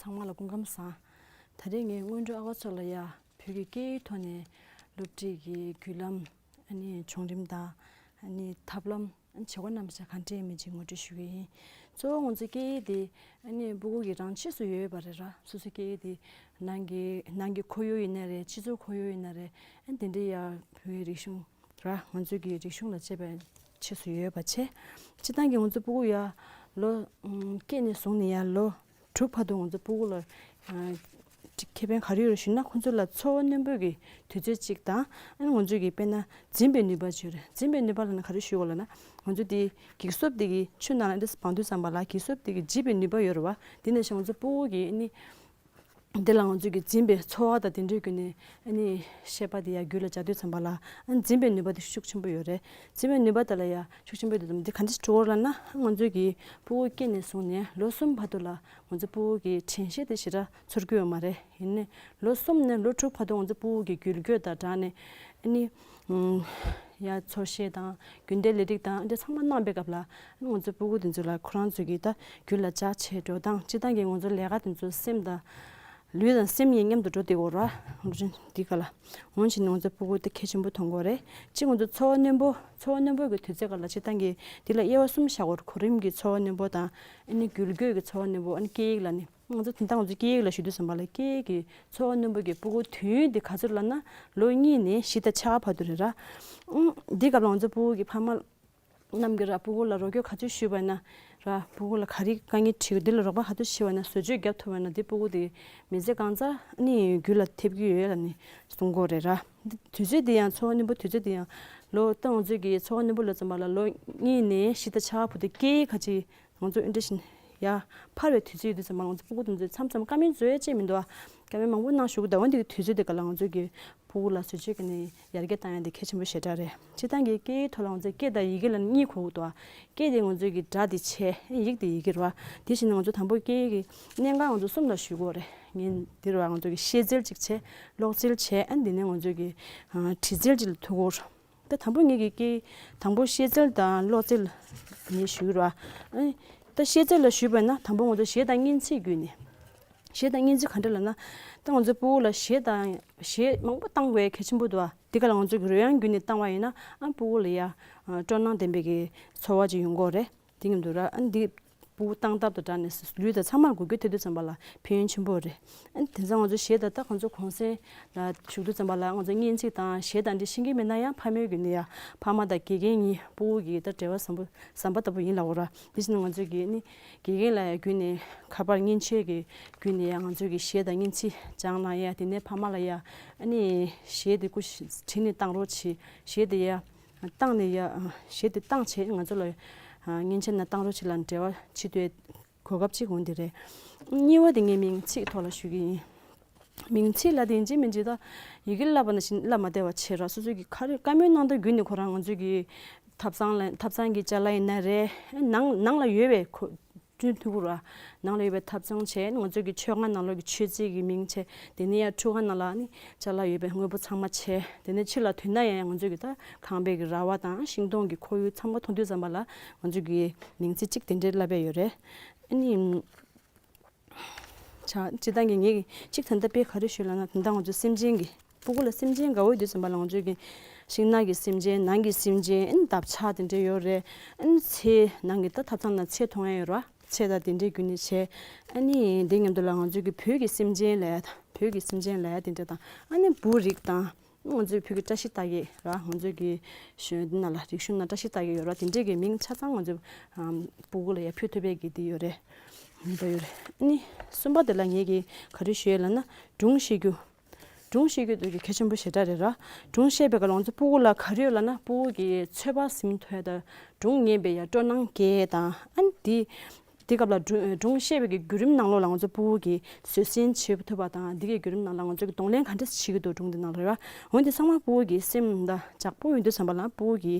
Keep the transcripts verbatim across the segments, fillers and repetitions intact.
ཚང་མ་ལ་སྐུ་ཁམས་བཟང་། ད་རེས་ངས་སྔོན་འགྲོ་ཨ་ཁུ་ཚོ་ལ་ཡ་བོད་ཀྱི་སྐད་ཡིག་ཐོག་ནས་སློབ་ཁྲིད་ཀྱི་བརྒྱུད་ལམ། ཨ་ནི་བྱུང་རིམ་དང་། ཨ་ནི་ཐབས་ལམ། ཨ་ནི་བྱེད་སྒོ་རྣམ་གཞག་གང་འདྲ་ཡིན་མིན་ཅིག་ངོ་སྤྲོད་ཞུ་གི་ཡིན། གཙོ་བོ་ང་ཚོའི་སྐད་ཡིག་དེ་ཨ་ནི་ཕྲུ་གུ་གི་རང་ཆས་སུ་ཡོད་པ་རེད་ར། སོ་སོའི་སྐད་ཡིག་དེ་ནང་གི་ནང་གི་ཁོར་ཡུག་ཡིན་ན་རེད། སྤྱི་ཚོགས་ཁོར་ཡུག་ཡིན་ན་རེད། ཨ་ནི་དེ་འདྲའི་ཡ་བོད་ཀྱི་རིག་གཞུང་ར། ང་ཚོའི་གི་རིག་གཞུང་ལ་དཔྱད་པའི་ཆས་སུ་ཡོད་པ་བྱས། སྤྱིར་བཏང་གི་ང་ཚོ་ཕྲུ་གུ་ཡ་ལོ་ཨམ་སྐྱེས་ནས་བཟུང་ནས་ཡ་ལོ་དྲུག་བར་དུ་ང་ཚོ་ཕྲུ་གུ་ལ་ཨ་ཁེ་ཕན་ག་རེ་ཡོད་རེད་ཞུས་ན། ཁོ་ཚོ་ལ་འཚོ་བ་རྣོན་པོ་གི་དུས་ཚོད་ཅིག་དང་། ཨ་ནི་ང་ཚོས་ཀྱི་དཔེར་ན་འཛིན་པའི་ནུས་པ་ཅིག་ཡོད་རེད། འཛིན་པའི་ནུས་པ་ལབ་ན་ག་རེ་ཞུ་དགོས་ལབ་ན། ང་ཚོ་དེ་འགྱིག་སོབ་དེ་གི་ཆུ་ནང་ལ་འདི་སྦང་དུས་ཙམ་པ་ལ་འགྱིག་སོབ་དེ་གི་འཇིབ་པའི་ནུས་པ་ཡོད་རེད་བ། དེ་ནང་བཞིན་ང་ཚོ་ཕྲུ་གུ་གི་ཨ་ནི་དེ་ལ་ང་ཚོས་ཀྱི་འཛིན་པའི་འཚོ་བ་དང་དེ་འདྲའི་བརྒྱུད་ནས་ཨ་ནི་ཤེས་པ་དེ་ཡ་རྒྱུད་ལ་འཇགས་དུས་ཙམ་པ་ལ། ཨ་ནི་འཛིན་པའི་ནུས་པ་དེ་ཤུགས་ཆེན་པོ་ཡོད་རེད། འཛིན་པའི་ནུས་པ་དེ་ལ་ཡ་ཤུགས་ཆེན་པོ་ཡོད་དུས་ཙམ། འདི་ག་འདྲ་ཞིག་འགྲོ་གི་ཡོད་རེད་ལབ་ན། ང་ཚོས་ཀྱི་ཕྲུ་གུ་སྐྱེས་ནས་བཟུང་ནས་ལོ་གསུམ་བར་དུ་ལ་ང་ཚོ་ཕྲུ་གུ་གི་དྲན་ཤེས་དེ་ཞེ་དྲག་ཚོར་གྱི་ཡོད་མ་རེད། ཡིན་ནའི་ལོ་གསུམ་ནས་ལོ་དྲུག་བར་དུ་ང་ཚོ་ཕྲུ་གུ་གི་འགུལ་སྐྱོད་དང་སྦྲགས་ནས་ཨ་ནི་ཡ་འཚོ་གཞས་དང་རྒྱུན་ལྡན་ལས་རིགས་དང་འདི་ཚང་མ་གནང་པའི་སྐབས་ལ། ང་ཚོ་ཕྲུ་གུ་དེ་ཚོ་ལ་ཁོ་རང་ཚོ་གི་ད་རྒྱུད་ལ་འཇགས་བྱས་འགྲོ་སྟངས། སྤྱིར་བཏང་གི་ང་ཚོ་ལས་ཀ་དེ་ཚོ་སེམས་དང་ལུས་དང་སེམས་གཉིས་མཉམ་དུ་འགྲོ་བསྡད་ཡོད་ར། འོ་འདི་ག་ལ་འོང་བྱས་ནས་ང་ཚོ་ཕྲུ་གུ་དེ་གལ་ཆེན་པོ་མཐོང་གི་ཡོད་རེད། གཅིག་ང་ཚོ་འཚོ་བ་རྣོན་པོ། འཚོ་བ་རྣོན་པོ་གི་དུས་ཚོད་ག་ལ་སྤྱིར་བཏང་གི་འདི་ལ་དབྱེ་བ་གསུམ་བཞག་གི་ཡོད་རེད། གོ་རིམ་གྱི་འཚོ་བ་རྣོན་པོ་དང་། ཨ་ནི་འགུལ་སྐྱོད་ཀྱི་འཚོ་བ་རྣོན་པོ། ཨ་ནི་སྐད་ཡིག་ལ་ནི། ང་ཚོ་དེང་སང་ང་ཚོ་སྐད་ཡིག་ལ་ཞུ་དུས་ཙམ་པ་ལ་སྐད་ཡིག་གི་འཚོ་བ་རྣོན་པོ་གི་ཕྲུ་གུ་དུས་ཡུན་དེ་ག་ཚོད་ལབ་ན་ལོ་གཉིས་ནས་བཞི་དང་ཕྱེད་ཀ་བར་དུ་རེད་ར། ཨང་། འདི་སྐབས་ལ་ང་ཚོ་ཕྲུ་གུ་གི་ཕ་མ་རྣམས་ཀྱིས་ར་ཕྲུ་གུ་ལ་རོགས་སྐྱོར་ག་ཚོད་ཞུས་པ་ཡིན་ན་ར། ཕྲུ་གུ་ལ་ག་རེ་དཀའ་ངལ་འཕྲད་ཀྱི་འདི་ལ་རོགས་པ་ག་ཚོད་བྱས་པ་ཡིན་ན། བཟོ་བཅོས་བརྒྱབ་ཐུབ་པ་ཡིན་ན་འདི་ཕྲུ་གུ་དེ་མི་ཚེ་གང་ཚང་ནི་རྒྱུད་ལ་ཐེབས་ཀྱི་ཡོད་ལབ་ནས་གསུང་གི་ཡོད་རེད་ར། འདི་དུས་ཚོད་འདི་ཡང་འཚོ་བ་རྣོན་པོ་དུས་ཚོད་འདི་ཡང་ལོ་ད་ང་ཚོའི་གི་འཚོ་བ་རྣོན་པོ་ལབ་ཙམ་པ་ལ་ལོ་གཉིས་ནས་བཞི་དང་ཕྱེད་ཀ་བར་དུ་སྐད་ཡིག་ག་ཅིག་ང་ཚོ་ཨིན་ཏྲེ་ཤིན་ཡ་འཕར་བའི་དུས་ཚོད་ཡོད་དུས་ཙམ་པ་ལ་ང་ཚོ་ཕྲུ་གུ་དེ་ཚོས་མཚམས་མཚམས་བཀའ་མོལ་བཟོ་ཡ་ཅིག་མི་འདུག་ཨ། བཀའ་མོལ་མང་པོ་གནང་བཞུགས་གི་འདུག་འོན་ཏེ་དུས་ཚོད་དེ་ག་ལ་ང་ཚོ་གི་ཕྲུ་གུ་ལ་བཟོ་བཅོས་ཀྱི་ནི་ཡར་རྒྱས་བཏང་ཡ་དེ་གལ་ཆེན་པོ་ཞེ་དྲག་རེད། སྤྱིར་བཏང་གི་སྐད་ཡིག་ཐོག་ལ་ང་ཚོས་སྐད་དང་ཡི་གེ་ལ་གཉིས་གོ་གི་འདུག་ཨ། སྐད་དེ་ང་ཚོ་གི་སྒྲ་དེ་བྱས། ཡིག་དེ་ཡི་གེ་རེད་བ། དེ་བཞིན་ང་ཚོ་དང་པོ་སྐད་ཡིག་གི་གནད་འགག་ང་ཚོ་གསུམ་ལ་ཞུ་གི་ཡོད་རེད། ངས་འདི་རེད་བ། ང་ཚོ་གི་ཤེས་འཚོལ་ཅིག་བྱས། ཀློག་འཚོལ་བྱས། ཨ་ནི་དེ་ནས་ང་ཚོ་གི་ཨ་དྲི་རྩད་ཅིག་ལ་ཐུག་གི་ཡོད་རེད། ད་དང་པོ་ངེད་ཀྱི་སྐད་དང་པོ་ཤེས་འཚོལ་དང་ཀློག་འཚོལ་ངས་ཞུས་ར། ཨ་ནི་ད་ཤེས་འཚོལ་ལ་ཞུས་པ་ན་དང་པོ་ང་ཚོ་གཞས་དང་སྙན་ཚིག་བརྒྱུད་ནས། གཞས་དང་སྙན་ཚིག་ག་འདྲ་ལབ་ན། ད་ང་ཚོ་ཕྲུ་གུ་ལ་གཞས་དང་གཞས་མང་པོ་བཏང་དགོས་གལ་ཆེན་པོ་འདུག་ཨ། འདི་ག་ལ་ང་ཚོ་གི་རོལ་དབྱངས་བརྒྱུད་ནས་བཏང་བ་ཡིན་ན། ཨ་ཕྲུ་གུ་ལ་ཡ་ཨ་སྤྲོ་སྣང་ལྡན་པའི་གི་ཚོར་བ་ཅིག་ཡོང་གི་ཡོད་རེད། དེ་མཉམ་དུ་ར། ཨ་འདི་ཕྲུ་གུ་བཏང་ཐབས་དང་སྦྲགས་ནས་ལུས་དང་ཚང་མར་འགུལ་སྐྱོད་ཐེབས་དུས་ཙམ་པ་ལ་ཕན་ཡོན་ཆེན་པོ་རེད། ཨ་དེང་སང་ང་ཚོ་གཞས་དང་ད་ང་ཚོ་གུང་སེང་ལ་བཞུགས་དུས་ཙམ་པ་ལ་ང་ཚོ་སྙན་ཚིག་དང་གཞས་དང་འདི་ཤེས་ཀྱི་མེད་ན་ཡང་ཕ་མའི་བརྒྱུད་ནས་ཡ་ཕ་མ་དང་དགེ་རྒན་གཉིས་ཕྲུ་གུ་གི་ད་འབྲེལ་བ་བཟང་པོ་བཟང་པོ་ལྟ་བུ་ཡིན་ལབ་དགོས་ར། དེ་བཞིན་ང་ཚོ་གི་ནི་དགེ་རྒན་ལ་ཡ་བརྒྱུད་ནས་ཁ་པར་མཉེན་ཆས་ཀྱི་བརྒྱུད་ནས་ཡ་ང་ཚོ་གི་གཞས་དང་སྙན་ཚིག་སྦྱང་གནང་ཡ། དེ་ནས་ཕ་མ་ལ་ཡ་ཨ་ནི་གཞས་དེ་སྐུ་བྲིས་ནས་བཏང་རོགས་བྱེད། གཞས་དེ་ཡ་བཏང་ནས་ཡ་གཞས་དེ་བཏང་བྱས་ང་ཚོ་ལ་མཉེན་ཆས་ནང་བཏང་རོགས་བྱེད་ལབ་འབྲེལ་བ་བྱེད་འདོད་གོ་སྐབས་གཅིག་འོང་དེ་རེད། གཉིས་པ་དེ་ངས་མིང་ཚིག་ཐོག་ལ་ཞུ་གི་ཡིན། མིང་ཚིག་ལབ་དེ་ཡིན་གཅིག་མིན་གཅིག་ད་ཡི་གེ་བསླབ་པ་ནང་བཞིན་བསླབ་མ་བསྡད་པ་བྱས་ར། སོ་སོ་གི་ག་རེ་བཀའ་མོལ་གནང་སྟངས་བརྒྱུད་ནས་ཁོ་རང་ང་ཚོ་གི་ཐབ་ཚང་ལ་ཐབ་ཚང་གི་ཅ་ལག་ཡིན་ན་རེད། ནང་ནང་ལ་ཡོད་པའི་ཁོ་བསྐྲུན་ཐུབ་ཀྱི་ར། ནང་ལ་ཡོད་པའི་ཐབ་ཚང་བྱས། ང་ཚོ་གི་མཆོད་ཁང་ནང་ལོགས་ཀྱི་མཆོད་རྫས་ཀྱི་མིང་བྱས། དེ་ནས་ཡང་ཁྲུས་ཁང་ནང་ལ་ནི་ཅ་ལག་ཡོད་པའི་དངོས་པོ་ཚང་མ་བྱས། དེ་ནས་ཕྱི་ལ་ཐོན་ན་ཡང་ང་ཚོ་གི་ད་ཁང་པའི་གི་ར་བ་དང་ཤིང་སྡོང་གི་ཁོར་ཡུག་ཚང་མ་མཐོང་དུས་ཙམ་པ་ལ་ང་ཚོ་གི་མིང་ཚིག་གཅིག་དེ་འདྲའི་བསླབ་པ་ཡོད་རེད། ཨ་ནི། ཆ་སྤྱིར་བཏང་གི་ངེད་ཀྱི་གཅིག་ད་ལྟ་དཔེ་ག་རེ་ཞུས་ལབ་ན། ད་ལྟ་ང་ཚོ་སེམས་ཅན་གྱི་ཕྲུ་གུ་ལ་སེམས་ཅན་དགའ་བོ་དུས་ཙམ་པ་ལ་ང་ཚོ་གི་ཤིང་ནགས་ཀྱི་སེམས་ཅན། ནང་གི་སེམས་ཅན། ཨ་ནི་འདབ་ཆགས་དེ་འདྲ་ཡོད་རེད། ཨ་ནི་ཚལ་ནང་གི་ད་ཐབ་ཚང་ནང་ཚལ་མཐོང་ཡ་ཡོད་རེད་བ། ཚལ་དང་དེ་འདྲའི་བརྒྱུད་ནས་བྱས། ཨ་ནི་དེ་མཉམ་དུ་ལ་ང་ཚོ་གི་བོད་ཀྱི་སེམས་ཅན་ལབ་ཡ་དང་། བོད་ཀྱི་སེམས་ཅན་ལབ་ཡ་དེ་འདྲ་དང་། ཨ་ནི་འབུ་རིགས་དང་། ང་ཚོའི་བོད་ཀྱི་བཀྲ་ཤིས་རྟགས་བརྒྱད་ར། ང་ཚོའི་གི་གཞུང་འདི་ནང་ལ་རིག་གཞུང་ནང་བཀྲ་ཤིས་རྟགས་བརྒྱད་ཡོད་ར། དེ་འདྲའི་གི་མིང་ཆ་ཚང་ང་ཚོའི་ཨམ་ཕྲུ་གུ་ལ་ཡ་ཕུལ་ཐུབ་པའི་གི་འདི་ཡོད་རེད། འདི་ཡོད་རེད། ཨ་ནི་གསུམ་པ་དེ་ལ་ངས་གི་ག་རེ་ཞུ་ཡས་ལབ་ན། སྒྲུང་བཤད་རྒྱུ། སྒྲུང་བཤད་རྒྱུ་དེ་གི་གལ་ཆེན་པོ་ཞེ་དྲག་རེད་ར། སྒྲུང་བཤད་པའི་སྐབས་ལ་ང་ཚོ་ཕྲུ་གུ་ལ་ག་རེ་ཡོད་ལབ་ན། ཕྲུ་གུ་གི་ཚོད་དཔག་ཟིན་ཐུབ་ཡ་དང་། སྒྲུང་ཉན་པའི་ཡ་སྤྲོ་སྣང་སྐྱེ་ཡས་དང་། ཨ་ནི་འདི། དེ་སྐབས་ལ་སྒྲུང་སྒྲུང་བཤད་པའི་གི་བརྒྱུད་རིམ་ནང་ལོགས་ལ་ང་ཚོ་ཕྲུ་གུ་གིས་བཟོད་བསྲན་བྱེད་ཐུབ་པ་དང་། འདི་གའི་བརྒྱུད་རིམ་ནང་ལ་ང་ཚོ་གིས་གདོང་ལེན་ག་འདྲ་བྱེད་ཀྱི་འདུག་སྒྲུང་འདི་ནང་ལ་རེད་བ། འོན་ཏེ་ཚང་མ་ཕྲུ་གུ་གི་སེམས་དང་ལྗགས་པོ་ཡོང་དུས་ཙམ་པ་ལ་ཕྲུ་གུ་གི་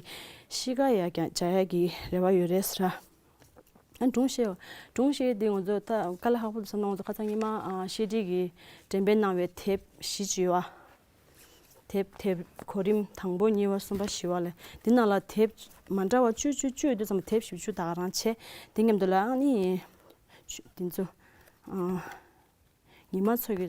གཤིས་ཀ་ཡ་ཀྱང་འཇགས་ཡ་གི་རེ་བ་ཡོད་རེད་ཟེར། ཨ་སྒྲུང་བཤད། སྒྲུང་བཤད་འདི་ང་ཚོ་ད་དཀའ་ལས་ཁག་པོ་འདུག་བསམ་ན། ང་ཚོ་ཁ་སང་ཉི་མ་ཨ་བཤད་ཁྲིད་ཀྱི་འགྲེམས་སྤེལ་གནང་བའི་དེབ་བཞི་ཅིག་ཡོད་ཨ། དེབ་དེབ་གོ་རིམ་དང་པོ་གཉིས་པ་གསུམ་པ་བཞི་པ་ལས། འདི་ནང་ལ་དེབ་མ་འདྲ་བ་བཅུ་བཅུ་བཅུ་ཡོད་དུས་ཙམ་པ་དེབ་བཞི་བཅུ་ད་ག་རང་བྱས། འདི་མཉམ་དུ་ལ་ཨ་ནི་བཅུ་འདི་ཚོ་ཨ་ ཉི་མ་མཚོ་གི་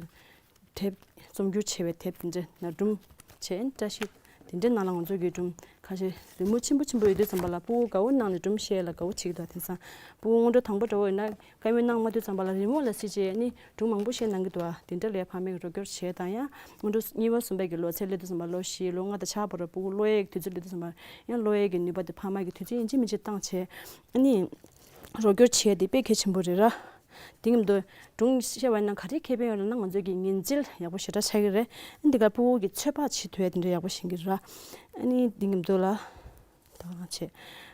དེབ་རྩོམ་སྒྱུར་བྱས་པའི་དེབ་དེ་འདྲ་ན་སྒྲུང་བྱས། བཀྲ་ཤིས་དེ་འདྲའི་ནང་ལ་ང་ཚོ་གི་སྒྲུང་ཁ་ཤས་རི་མོ་ཆེན་པོ་ཆེན་པོ་ཡོད་དུས་ཙམ་པ་ལ་སྤུ་གུ་དགའ་བོ་གནང་ནས་སྒྲུང་བཤད་ལ་དགའ་བོ་བྱེད་ཀྱི་འདུག་དེང་སང་སྤུ་གུ་སྔོན་འགྲོ་དང་པོ་འདྲ་བོ་ཡིན་ན། བཀའ་མོལ་གནང་མ་ཐུབ་ཙམ་པ་ལ་རི་མོ་ལ་གཟིགས་བྱས་ནི་སྒྲུང་མང་པོ་བཤད་གནང་གི་འདུག་ཨ། དེ་འདྲ་ལས་ཕ་མས་རོགས་སྐྱོར་བྱས་དང་། ཡང་སྔོན་འགྲོ་གཉིས་པ་གསུམ་པའི་གི་ལོ་ཚད་སླེབས་དུས་ཙམ་པ་ལོ་བཞི་ལོ་ལྔ་དང་ཕྱག་བར་སྤུ་གུ་ཀློག་ཡས་ཀྱི་དུས་ཚོད་སླེབས་དུས་ཙམ་པ་ཡང་ཀློག་ཡས་ཀྱི་ནུས་པ་དེ་ཕ་མ་གི་དུས་ཚོད་ཡིན་གཅིག་མིན་གཅིག་བཏང་བྱས་ནི་རོགས་སྐྱོར་བྱས་དེ་དཔེ་གལ་ཆེན་པོ་རེད་ར། དེ་མཉམ་དུ་སྒྲུང་བཤད་པ་ཡིན་ན་ག་རེ་ཁེ་ཕན་ཡོད་ལབ་ན་ང་ཚོ་གི་ཉིན་བྱེད་ཡག་པོ་ཞེ་དྲག་ཆགས་ཀྱི་རེད། འདི་ག་སྤུ་གུ་གི་ཚོད་དཔག་བྱེད་ཐུབ་ཡས་དེ་འདྲ་ཡག་པོ་ཤེས་ཀྱི་རེད་ར། ཨ་ནི་དེ་མཉམ་དུ་ལ། ད་ག་རང་བྱས།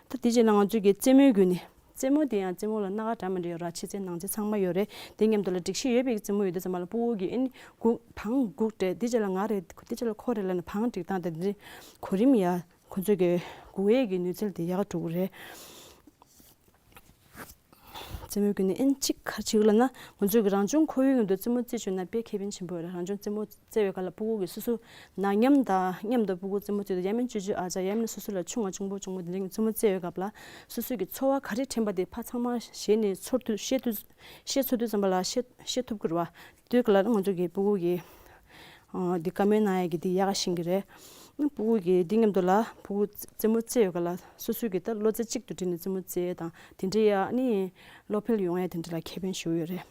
ད་དེ་རྗེས་ལ་ང་ཚོས་ཀྱི་རྩེད་མོའི་བརྒྱུད་ནས། རྩེད་མོ་དེ་ཡང་རྩེད་མོ་ལ་སྣ་ཁ་འདྲ་མི་འདྲ་ཡོད་ར། ཕྱི་རྩེད་ནང་རྩེད་ཚང་མ་ཡོད་རེད། དེ་མཉམ་དུ་ལ་སྒྲིག་གཞི་ཡོད་པའི་རྩེད་མོ་ཡོད་དུས་ཙམ་པ་ལ་སྤུ་གུ་གི་ཨ་ནི་སྒུག་བང་སྒུག་སྤྲད། དེ་རྗེས་ལ་ང་རེད། དེ་རྗེས་ལ་ཁོ་རེད་ལབ་ནས་བང་སྒྲིག་སྟངས་དེ་འདྲའི་གོ་རིམ་ཡ་ཁོ་ཚོས་ཀྱི་སྒུག་ཡས་ཀྱི་ནུས་རྩལ་དེ་ཡག་འགྲོ་གི་རེད། རྩེད་མོའི་བརྒྱུད་ནས་ཨེན་གཅིག་ག་རེ་བྱེད་དགོས་ལབ་ན། ང་ཚོས་ཀྱི་རང་བྱུང་ཁོར་ཡུག་མཉམ་དུ་རྩེད་མོ་རྩེ་བཅུག་ན་དཔེ་ཁེ་ཕན་ཆེན་པོ་ཡོད་རེད། རང་བྱུང་རྩེད་མོ་རྩེ་བའི་སྐབས་ལ་སྤུ་གུ་གིས་སོ་སོ་ནང་མཉམ་དང་མཉམ་དུ་སྤུ་གུ་རྩེད་མོ་རྩེ་དུས་ཡ་མིན་ཅོ་ཅོ་ཨ་ཅག་ཡ་མིན་སོ་སོ་ལ་ཆུང་བ་ཆུང་པོ་ཆུང་པོ་དེ་འདྲ་གི་རྩེད་མོ་རྩེ་བའི་སྐབས་ལ་སོ་སོ་གི་ཚོར་བ་ག་རེ་དྲན་པ་དེ་ཕར་ཚང་མ་ཤེས་ནས་ཚོར་དུས་ཤེས་དུས་ཤེས་ཚོར་དུས་ཙམ་པ་ལ་ཤེས་ཤེས་ཐུབ་ཀྱི་རེད་བ། དེ་ག་ལ་ང་ཚོ་གི་སྤུ་གུ་གི་འདི་བཀའ་མོལ་གནང་ཡ་གི་འདི་ཡག་ག་ཤེས་ཀྱི་རེད། སྤུ་གུ་གི་འདི་མཉམ་དུ་ལ་སྤུ་གུ་རྩེད་མོ་རྩེ་ཡོད་ག་ལ་སོ་སོ་གི་ད་བློ་རྩེ་གཅིག་ཏུ་བསྒྲིལ་ནས་རྩེད་མོ་རྩེ་དང་དེ་འདྲ་ཡ་ནི་བློ་འཕེལ་ཡོང་ཡ་དེ་འདྲ་ལ་ཁེ་ཕན་ཞུ་ཡོད་རེད།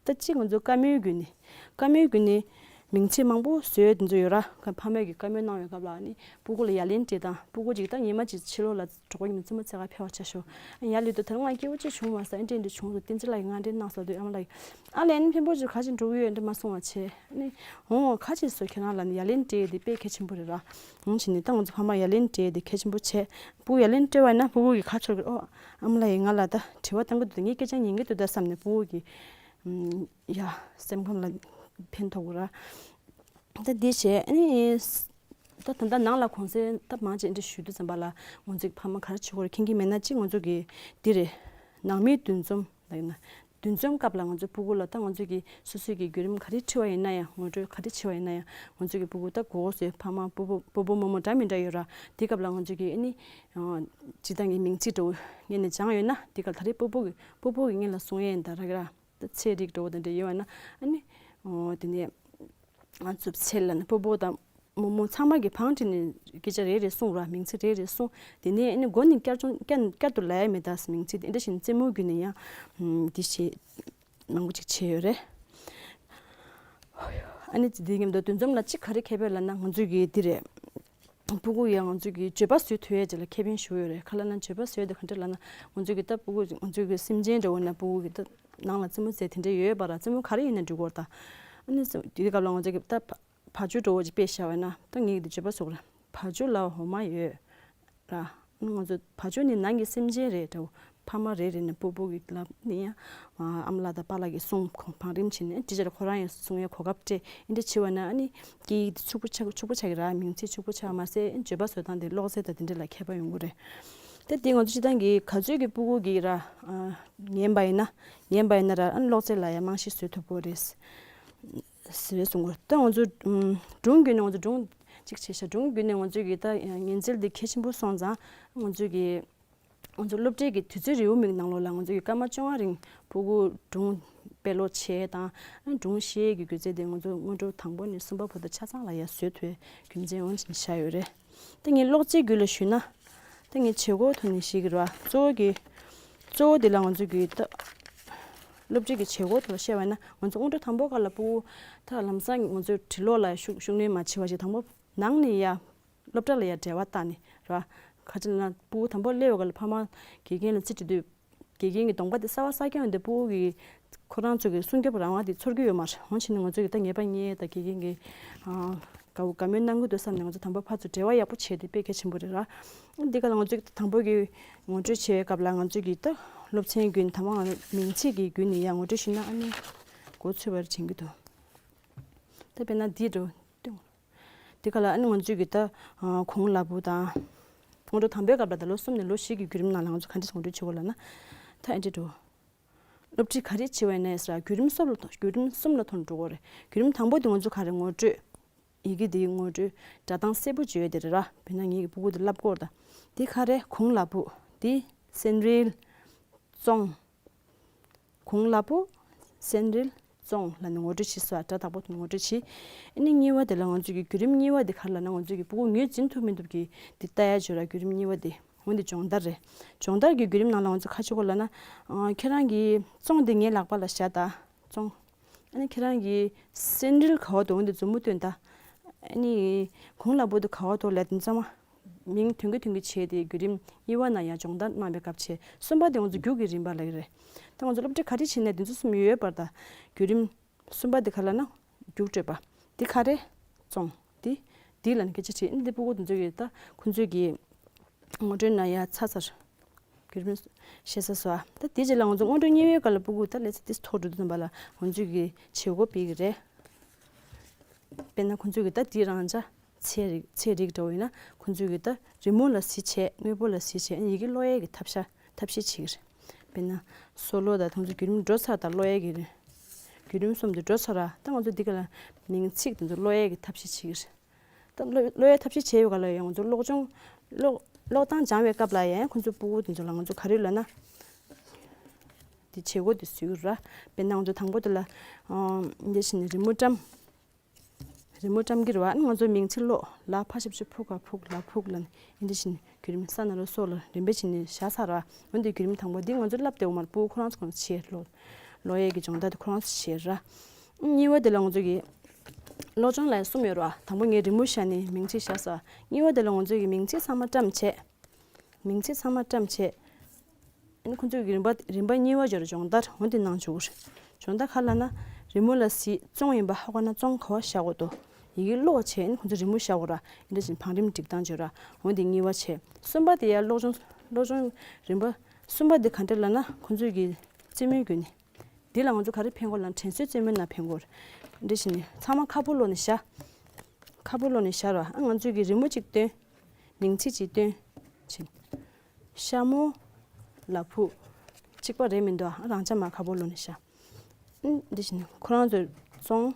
ད་གཅིག་ང་ཚོ་བཀའ་མོལ་བརྒྱུད་ནས་བཀའ་མོལ་བརྒྱུད་ནས་མིང་ཚིག་མང་པོ་བཟོས་དེ་ཚོ་ཡོད་ར། ཕ་མས་ཀྱི་བཀའ་མོལ་གནང་བའི་སྐབས་ལ་ནི་སྤུ་གུ་ལ་ཡ་ལན་སྤྲད་དང་། སྤུ་གུ་གཅིག་ད་ཉི་མ་གཅིག་ཕྱི་ལོགས་ལ་གྲོགས་པོ་ཡིན་ན་རྩེད་མོ་རྩེ་ག་ཕེབས་པ་ཆ་ཤོག་ཡ་ལུས་དུ་ད་རུང་ང་སྐྱིད་པོ་གཅིག་བྱུང་མ་ཟ། ཨེ་འདྲ་འདྲ་བྱུང་སོང་། བསྟན་འཛིན་ལགས་ཀྱིས་ང་འདྲ་གནང་སོང་དུས་ཨ་མ་ལགས་ཀྱིས་ཨ་ལས་ནི་ཕན་པོ་ཅིག་ག་ཅིག་འགྲོ་གི་ཡོད་འདྲ་མ་གསུང་བ་བྱས་ནི། འོང་ཁ་ཅིག་བཟོ་ཁྱེད་རང་ལ་ནི་ཡ་ལན་སྤྲད་དེ་དཔེ་གལ་ཆེན་པོ་རེད་ར། འོང་བྱས་ནི་ད་ང་ཚོ་ཕ་མ་ཡ་ལན་སྤྲད་དེ་གལ་ཆེན་པོ་བྱས། སྤུ་གུ་ཡ་ལན་སྤྲད་པ་ཡིན་ན་སྤུ་གུ་གི་ཁ་ཕྱོགས་ཀྱི་ཨོ་ཨ་མ་ལགས་ཀྱིས་ང་ལ་ད་དྲི་བ་བཏང་གི་འདུག་ངས་སྐད་ཆ་ཉན་གི་འདུག་ད་བསམ་ནས་སྤུ་གུ་གི་ཡ་སེམས་ཁམས་ལ་ཕན་ཐོགས་གི་ར། ད་འདི་བྱས་ཨ་ནི། ད་ད་ལྟ་ནང་ལ་གུང་སེང་ད་མང་ཆེ་འདི་ཞུ་དུས་ཙམ་པ་ལ་ང་ཚོའི་ཕ་མ་ག་རེ་བྱེད་དགོས་རེད་མཁྱེན་གྱི་མེད་ན། གཅིག་ང་ཚོ་གི་འདི་རེད། ནང་མིའི་འདུ་འཛོམས་ལ་ཡིན་ན། འདུ་འཛོམས་སྐབས་ལ་ང་ཚོའི་སྤུ་གུ་ལ་ད་ང་ཚོ་གི་སོ་སོའི་གི་བརྒྱུད་རིམ་ག་རེ་འཁྲིད་པ་ཡིན་ན་ཡང་། ངོ་སྤྲོད་ག་རེ་བྱེད་པ་ཡིན་ན་ཡང་། ང་ཚོ་གི་སྤུ་གུ་ད་གོ་གོ་སོའི་ཕ་མ་སྤོ་བོ་སྤོ་བོ་རྨོ་མོ་འདྲ་མི་འདྲ་ཡོད་ར། དེ་སྐབས་ལ་ང་ཚོ་གི་ཨ་ནི། སྤྱིར་བཏང་གི་མིང་ཚིག་འདྲ་བོ་ངེད་ནས་སྦྱངས་ཡོད་ན་དེ་སྐབས་ད་རེས་སྤོ་བོ་གི་སྤོ་བོ་གི་ངེད་ལ་གསུང་ཡས་ཡིན་ད་ར་གི་ར། ད་ཚེ་རིག་འདྲ་བོ་དེ་འདྲ་ཡོད་པ་ན་ཨ་ནི། འོ་དེ་ནས་ང་ཚོ་ཚེ་ལ་ནི་སྤོ་བོ་དང་རྨོ་མོ་ཚང་མ་གི་བང་བསྒྲིགས་ནས་སྐད་ཆ་རེ་རེ་གསུངས་ར། མིང་ཚིག་རེ་རེ་གསུངས། དེ་ནས་ཨ་ནི་མགོ་ནས་བསྐྱར་སྦྱོང་བསྐྱར་བསྐྱར་དུ་ལབ་ཡ་མེད་ད་མིང་ཚིག་དེ་འདྲ་བཞིན་རྩེད་མོ་བརྒྱུད་ནས་ཡང་འདི་བྱེད་མང་པོ་ཅིག་བྱས་ཡོད་རེད། ཨ་ནི་དེ་མཉམ་དུ་འདུ་འཛོམས་ལ་གཅིག་ག་རེ་ཁེ་ཕན་ལབ་ན་ང་ཚོ་གི་འདི་རེད། སྤུ་གུ་ཡང་ང་ཚོ་གི་བརྗོད་པ་བཟོ་ཐུབ་ཡས་ཅིག་ལ་ཁེ་ཕན་ཞུ་ཡོད་རེད། ག་ལབ་ན་བརྗོད་པ་བཟོ་ཡས་དེ་ག་འདྲ་ལབ་ན་ང་ཚོ་གི་ད་སྤུ་གུ་ང་ཚོ་གི་སེམས་ཅན་འདྲ་བོ་ན་སྤུ་གུ་གི་ད་ནང་ལ་རྩེད་མོ་རྩེ་དེ་འདྲ་ཡོད་པ་ར། རྩེད་མོ་ག་རེ་ཡིན་ན་འགྲིག་གི་རེད་ད། ཨ་ནི་དེའི་སྐབས་ལ་ང་ཚོ་གི་ད་བ་བ་ཅོ་འདྲ་བོ་ཅིག་དཔེ་བཞག་པ་ན་ད་ངས་འདི་བརྗོད་པ་བཟོ་གི་རེད། བ་ཅོ་ལ་འོ་མ་ཡོད་ར། ཨ་ནི་ང་ཚོ་བ་ཅོ་ནི་ནང་གི་སེམས་ཅན་རེད་འདྲ་བོ། ཕ་མ་རེ་རེ་ནས་སྤོ་བོ་གི་ལབ་ནི་ཡང་ཨ་མ་ལགས་དང་པཱ་ལགས་ཀྱིས་གསུངས། ཁོང་བང་རིམ་བྱས་ནས་དེ་རྗེས་ལ་ཁོ་རང་ཡང་གསུང་ཡས་གོ་སྐབས་སྤྲད། ཨེ་འདྲ་བྱས་པ་ན་ཨ་ནི་སྐད་ཡིག་དེ་ཕྱུག་པོ་ཆགས་ཕྱུག་པོ་ཆགས་ཀྱི་ར། མིང་ཚིག་ཕྱུག་པོ་ཆགས་མ་ཟད་བརྗོད་པ་བཟོ་སྟངས་དེ་ཀློག་རྩལ་དང་དེ་འདྲ་ལ་མཁས་པ་ཡོང་གི་རེད། ད་དེ་ང་ཚོ་སྤྱིར་བཏང་གི་ག་ཚོད་ཀྱི་སྤུ་གུ་གིས་ར་ཉན་པ་ཡིན་ན་ཉན་པ་ཡིན་ན་ར་ཨ་ནི་ཀློག་རྩལ་ལ་ཡང་རྨང་གཞི་བཟོ་ཐུབ་ཀྱི་རེད། ཟེར་བས་གསུང་གི། ད་ང་ཚོ་སྒྲུང་བརྒྱུད་ནས་ང་ཚོ་སྒྲུང་གཅིག་བྱས་ཤག་སྒྲུང་བརྒྱུད་ནས་ང་ཚོས་ཀྱི་ད་ཉན་རྩལ་འདི་གལ་ཆེན་པོ་སོང་ཙང་ང་ཚོས་ཀྱི་ང་ཚོ་སློབ་གྲྭའི་གི་དུས་ཚོད་རེའུ་མིག་ནང་ལོགས་ལ་ང་ཚོས་ཀྱི་སྐར་མ་བཅོ་ལྔ་རིང་སྤུ་གུ་སྒྲུང་དཔེ་ཀློག་བྱེད་དང་སྒྲུང་བཤད་ཀྱི་སྒྱུ་རྩལ་དེ་ང་ཚོ་སྔོན་འགྲོ་དང་པོ་ནས་གསུམ་པ་བར་དུ་ཆ་ཚང་ལ་ཡར་བཟོས་ཐུབ་རྒྱུ་མཚན་འོང་བཞིན་བཞག་ཡོད་རེད། ད་ངས་ཀློག་རྩལ་བརྒྱུད་ལ་ཞུས་ན། ད་ངས་བྱེད་སྒོ་ཐོག་ནས་ཤེས་ཀྱི་རེད་བ། གཙོ་བོ་གི་གཙོ་བོ་དེ་ལ་ང་ཚོ་གི་ད་སློབ་ཁྲིད་ཀྱི་བྱེད་སྒོ་ཐོག་ལ་བཤད་པ་ཡིན་ན་ང་ཚོ་སྔོན་འགྲོ་དང་པོ་སྐབས་ལ་སྤུ་གུ་ད་ལམ་སང་ང་ཚོ་གྲི་ལོག་ལ་ཤུགས་ཤུགས་སྣོན་མ་བྱེད་པ་ཞིག་དང་པོ་ནང་ནས་ཡ་སློབ་གྲྭ་ལ་ཡ་འབྲེལ་བ་བཏགས་ནས་རེད་བ། ག་ཅི་ལབ་ན་སྤུ་གུ་དང་པོ་སླེབས་པའི་སྐབས་ལ་ཕ་མ་དགེ་རྒན་ལ་རྩིས་སྤྲད་དུས། དགེ་རྒན་གྱི་གདོང་པ་དེ་གསར་པ་གསར་རྐྱང་ཡོང་དུས་སྤུ་གུ་གིས་ཁོ་རང་ཚོ་གི་སྲུང་སྐྱོབ་རང་དབང་དེ་ཚོར་གྱི་ཡོད་མ་རེད། འོ་བྱས་ནས་ང་ཚོ་གི་ད་ངེས་པ་རྙེད་ད་དགེ་རྒན་གྱིས་དགའ་བོ་དགའ་མོས་གནང་གི་འདུག་བསམ་ནས་ང་ཚོ་དང་པོ་ཕར་ཚུར་འབྲེལ་བ་ཡག་པོ་བྱས་ཏེ་དཔེ་གལ་ཆེན་པོ་རེད་ར། འདི་ག་ལ་ང་ཚོ་གི་དང་པོ་གི་ངོ་སྤྲོད་བྱེད་སྐབས་ལ་ང་ཚོ་གི་ད་སློབ་ཚན་བརྒྱུད་ནས་དང་པོ་ང་མིང་ཚིག་གི་བརྒྱུད་ནས་ཡང་ངོ་སྤྲོད་ཞུས་ན་ཨ་ནི་གོ་ཚོད་པར་བྱེད་ཀྱི་འདུག་ད་དཔེར་ན་འདི་འགྲོ། དེ་ག་ལ་ཨ་ནི་ང་ཚོས་ཀྱི་ད་གོང་ལ་སྤུ་དང་། སྔོན་འགྲོ་དང་པོའི་སྐབས་ལ་ད་ལོ་གསུམ་ནས་ལོ་བཞི་གི་བརྒྱུད་རིམ་ནང་ལ་ང་ཚོ་ག་འདྲས་སྔོན་འགྲོ་བྱེད་དགོས་ལབ་ན། ད་ཨེ་འདྲས་འགྲོ། སློབ་ཁྲིད་ག་རེ་བྱེད་པ་ཡིན་ནའི་ཟེར་བརྒྱུད་རིམ་གསུམ་ལ་ཐོན་བརྒྱུད་རིམ་གསུམ་ལ་ཐོན་འགྲོ་གི་རེད། བརྒྱུད་རིམ་དང་པོ་དེ་ང་ཚོ་ག་རེ་ངོ་སྤྲོད། ཡི་གེ་འདིའི་ངོ་སྤྲོད་སྒྲ་གདངས་གསལ་པོ་བརྗོད་ཡས་དེ་རེད་ར། དཔེར་ན་ངེད་ཀྱི་སྤུ་གུ་དེ་བསླབ་དགོས་རེད་ད། དེ་ག་རེ་གོང་ལ་སྤུ། དེ་སེན་རིལ། བཙོང་། གོང་ལ་སྤུ། སེན་རིལ། བཙོང་ལབ་ནས་ངོ་སྤྲོད་བྱས་སོ། སྒྲ་དག་པོ་དེ་ངོ་སྤྲོད་བྱས། ཨ་ནི་གཉིས་པ་དེ་ལ་ང་ཚོ་གི་བརྒྱུད་རིམ་གཉིས་པ་དེ་ག་རེ་ལབ་ན། ང་ཚོ་གི་སྤུ་གུ་ངོས་འཛིན་ཐུབ་མི་ཐུབ་ཀྱི་དེ་ལྟ་ཡ་ཅིག་ཡོད་ར། བརྒྱུད་རིམ་གཉིས་པ་དེ། འོ་འདི་སྦྱོང་བརྡར་རེད། སྦྱོང་བརྡར་གྱི་བརྒྱུད་རིམ་ནང་ལ་ང་ཚོ་ག་རེ་བྱེད་དགོས་ལབ་ན། ཨ། ཁྱེད་རང་གི་བཙོང་དེ་ངའི་ལག་པ་ལ་བཞག་ད། བཙོང་། ཨ་ནི་ཁྱེད་རང་གི་སེམས་ཁྲལ་ག་པར་འདུག་འོ་འདི་མཛུབ་མོ་སྟོན་ད། ཨ་ནི་གོང་ལ་པོ་དེ་ག་པར་འདུག་ལབ་དེ་ཚང་མ་མིང་དོན་གྱིས་དོན་གྱིས་བྱས་ཏེ་བརྒྱུད་རིམ་གཉིས་པ་ནང་ཡང་སྦྱོང་བརྡར་གནང་བའི་སྐབས་བྱས། གསུམ་པ་དེ་ང་ཚོ་རྒྱུགས་ཀྱི་རིམ་པ་ལབ་ཀྱི་རེད། ད་ང་ཚོ་སློབ་ཁྲིད་ག་རེ་བྱེད་ནས་དེ་ཚོ་གསུམ་ཡོད་པར་ད། བརྒྱུད་རིམ་གསུམ་པ་དེ་ག་ལབ་ན། རྒྱུགས་སྤྲོད་པ། དེ་ག་རེ། བཙོང་། དེ། དེ་ལབ་ནས་སྐད་ཆ་དྲིས། ཨ་ནི་དེ་སྤུ་གུ་དེ་ཚོ་གིས་ད་ཁོ་ཚོས་ཀྱི་ངོ་སྤྲོད་ནང་ཡ་ཚར་ཚར། བརྒྱུད་རིམ་ཤེས་ཚར་སོང་ཨ། ད་དེའི་རྗེས་ལ་ང་ཚོ་སྔོན་འགྲོ་གཉིས་པའི་སྐབས་ལ་སྤུ་གུ་ད་ལས་ཚེ་ཏིས་མཐོ་འགྲོ་དུས་ཙམ་པ་ལ་ང་ཚོས་ཀྱི་བྱེད་སྒོ་སྤེལ་གྱི་རེད། དཔེར་ན་ཁོ་ཚོས་ཀྱི་ད་དེའི་རང་འཇགས་ཚན་རིག་ཚན་རིག་འདྲ་བོ་ཡིན་ན། ཁོ་ཚོས་ཀྱི་ད་རི་མོ་ལ་གཟིགས་བྱས། དངོས་པོ་ལ་གཟིགས་བྱས། ཡི་གེ་ཀློག་ཡས་ཀྱི་ཐབས་ཤ་ཐབས་ཤེས་བྱེད་ཀྱི་རེད། དཔེར་ན་སོ་ལོ་དང་དེ་ཚོ་བརྒྱུད་རིམ་འགྲོ་ཚར་དང་ཀློག་ཡས་ཀྱི་རེད། བརྒྱུད་རིམ་གསུམ་དེ་འགྲོ་ཚར་ར། ད་ང་ཚོ་འདི་ག་ལ་མིང་ཚིག་དེ་ཚོ་ཀློག་ཡས་ཀྱི་ཐབས་ཤེས་བྱེད་ཀྱི་རེད། ད་ཀློག་ཀློག་ཡའི་ཐབས་ཤེས་བྱས་པའི་སྐབས་ལ་ཡང་ང་ཚོ་ཀློག་སྦྱོང་ཀློག་ཀློག་སྟངས་སྦྱང་བའི་སྐབས་ལ་ཡང་ཁོ་ཚོའི་སྤུ་གུ་དེ་ཚོ་ལ་ང་ཚོ་ག་རེ་ལབ་ན། དེ་བྱེད་སྒོ་དེ་བཟོས་ཀྱི་ར། དཔེར་ན་ང་ཚོ་དང་པོ་དེ་ལ། ཨ། འདི་བྱས་ནས་རི་མོ་བཀྲམ། རི་མོ་བཀྲམ་གྱི་རེད་བ། ཨ་ནི་ང་ཚོ་མིང་ཚིག་ཀློག་ལ་ཕ་ཞབས་ཀྱུ་ཕུ་ག་ཕུག་ལ་ཕུག་ལབ་ནས་འདི་བྱས་ནས་བརྒྱུད་རིམ་ས་ན་རོ་སོ་ལ་རིམ་པས་བྱས་ནས་བཞག་ཚར་ར། འོན་ཏེ་བརྒྱུད་རིམ་དང་པོ་འདི་ང་ཚོ་བསླབ་བསྡད་ཡོད་མ་རེད། སྤུ་གུ་ཁོ་རང་ཚོ་གང་བྱས་ཀློག་ཀློག་ཡས་ཀྱི་སྦྱོང་བརྡར་དེ་ཁོ་རང་ཚོ་བྱས་ར། གཉིས་པ་དེ་ལ་ང་ཚོ་གི་ཀློག་སྦྱོང་ལ་གསུམ་ཡོད་རེད་བ། དང་པོ་ངས་རི་མོ་བཞག་ནས་མིང་ཚིག་བཞག་ས། གཉིས་པ་དེ་ལ་ང་ཚོ་གི་མིང་ཚིག་ཚང་མ་བཀྲམ་བྱས། མིང་ཚིག་ཚང་མ་བཀྲམ་བྱས། ཨ་ནི་ཁོ་ཚོས་རིམ་པ་རིམ་པ་གཉིས་པ་སྦྱོར་སྦྱོང་བརྡར་འོ་འདི་གནང་བཅུག་གི་རེད། སྦྱོང་བརྡར་ག་རེ་ལབ་ན། རི་མོ་ལ་གཟིགས། བཙོང་ཡིན་པ་ཧ་གོ་ན་བཙོང་ག་པར་བཞག་དགོས་འདུག་ཡི་གེ་ཀློག་བྱས། ཨ་ནི་ཁོ་ཚོས་རི་མོ་བཞག་དགོས་ར། འདི་འདྲ་བྱས་བང་རིམ་སྒྲིག་སྟངས་བྱོས་ར། འོ་འདི་གཉིས་པ་བྱས། གསུམ་པ་དེ་ཡང་སློབ་སྦྱོང་སློབ་སྦྱོང་རིམ་པ་གསུམ་པ་དེ་ག་འདྲ་ལབ་ན། ཁོ་ཚོས་ཀྱི་རྩེད་མོའི་བརྒྱུད་ནས། འདི་ལ་ང་ཚོ་ག་རེ་ཕན་གོ་ལབ་ན། དྲན་གསོའི་རྩེད་མོའི་ནང་ཕན་གོ་རེད། འདི་བྱས་ནས་ཚང་མ་ཁ་པོ་ཀློག་ནས་བཞག་ཁ་པོ་ཀློག་ནས་བཞག་ར། ཨ་ང་ཚོས་ཀྱི་རི་མོ་གཅིག་སྟོན། མིང་ཚིག་གཅིག་སྟོན། བྱས། ཤ་མོ། ལ་ཕུག་གཅིག་པ་རེད་མི་འདུག་ཨ་རང་འཇགས་མར་ཁ་པོ་ཀློག་ནས་བཞག་ཨ་འདི་བྱས་ནས་ཁོ་རང་ཚོས་བཙོང་།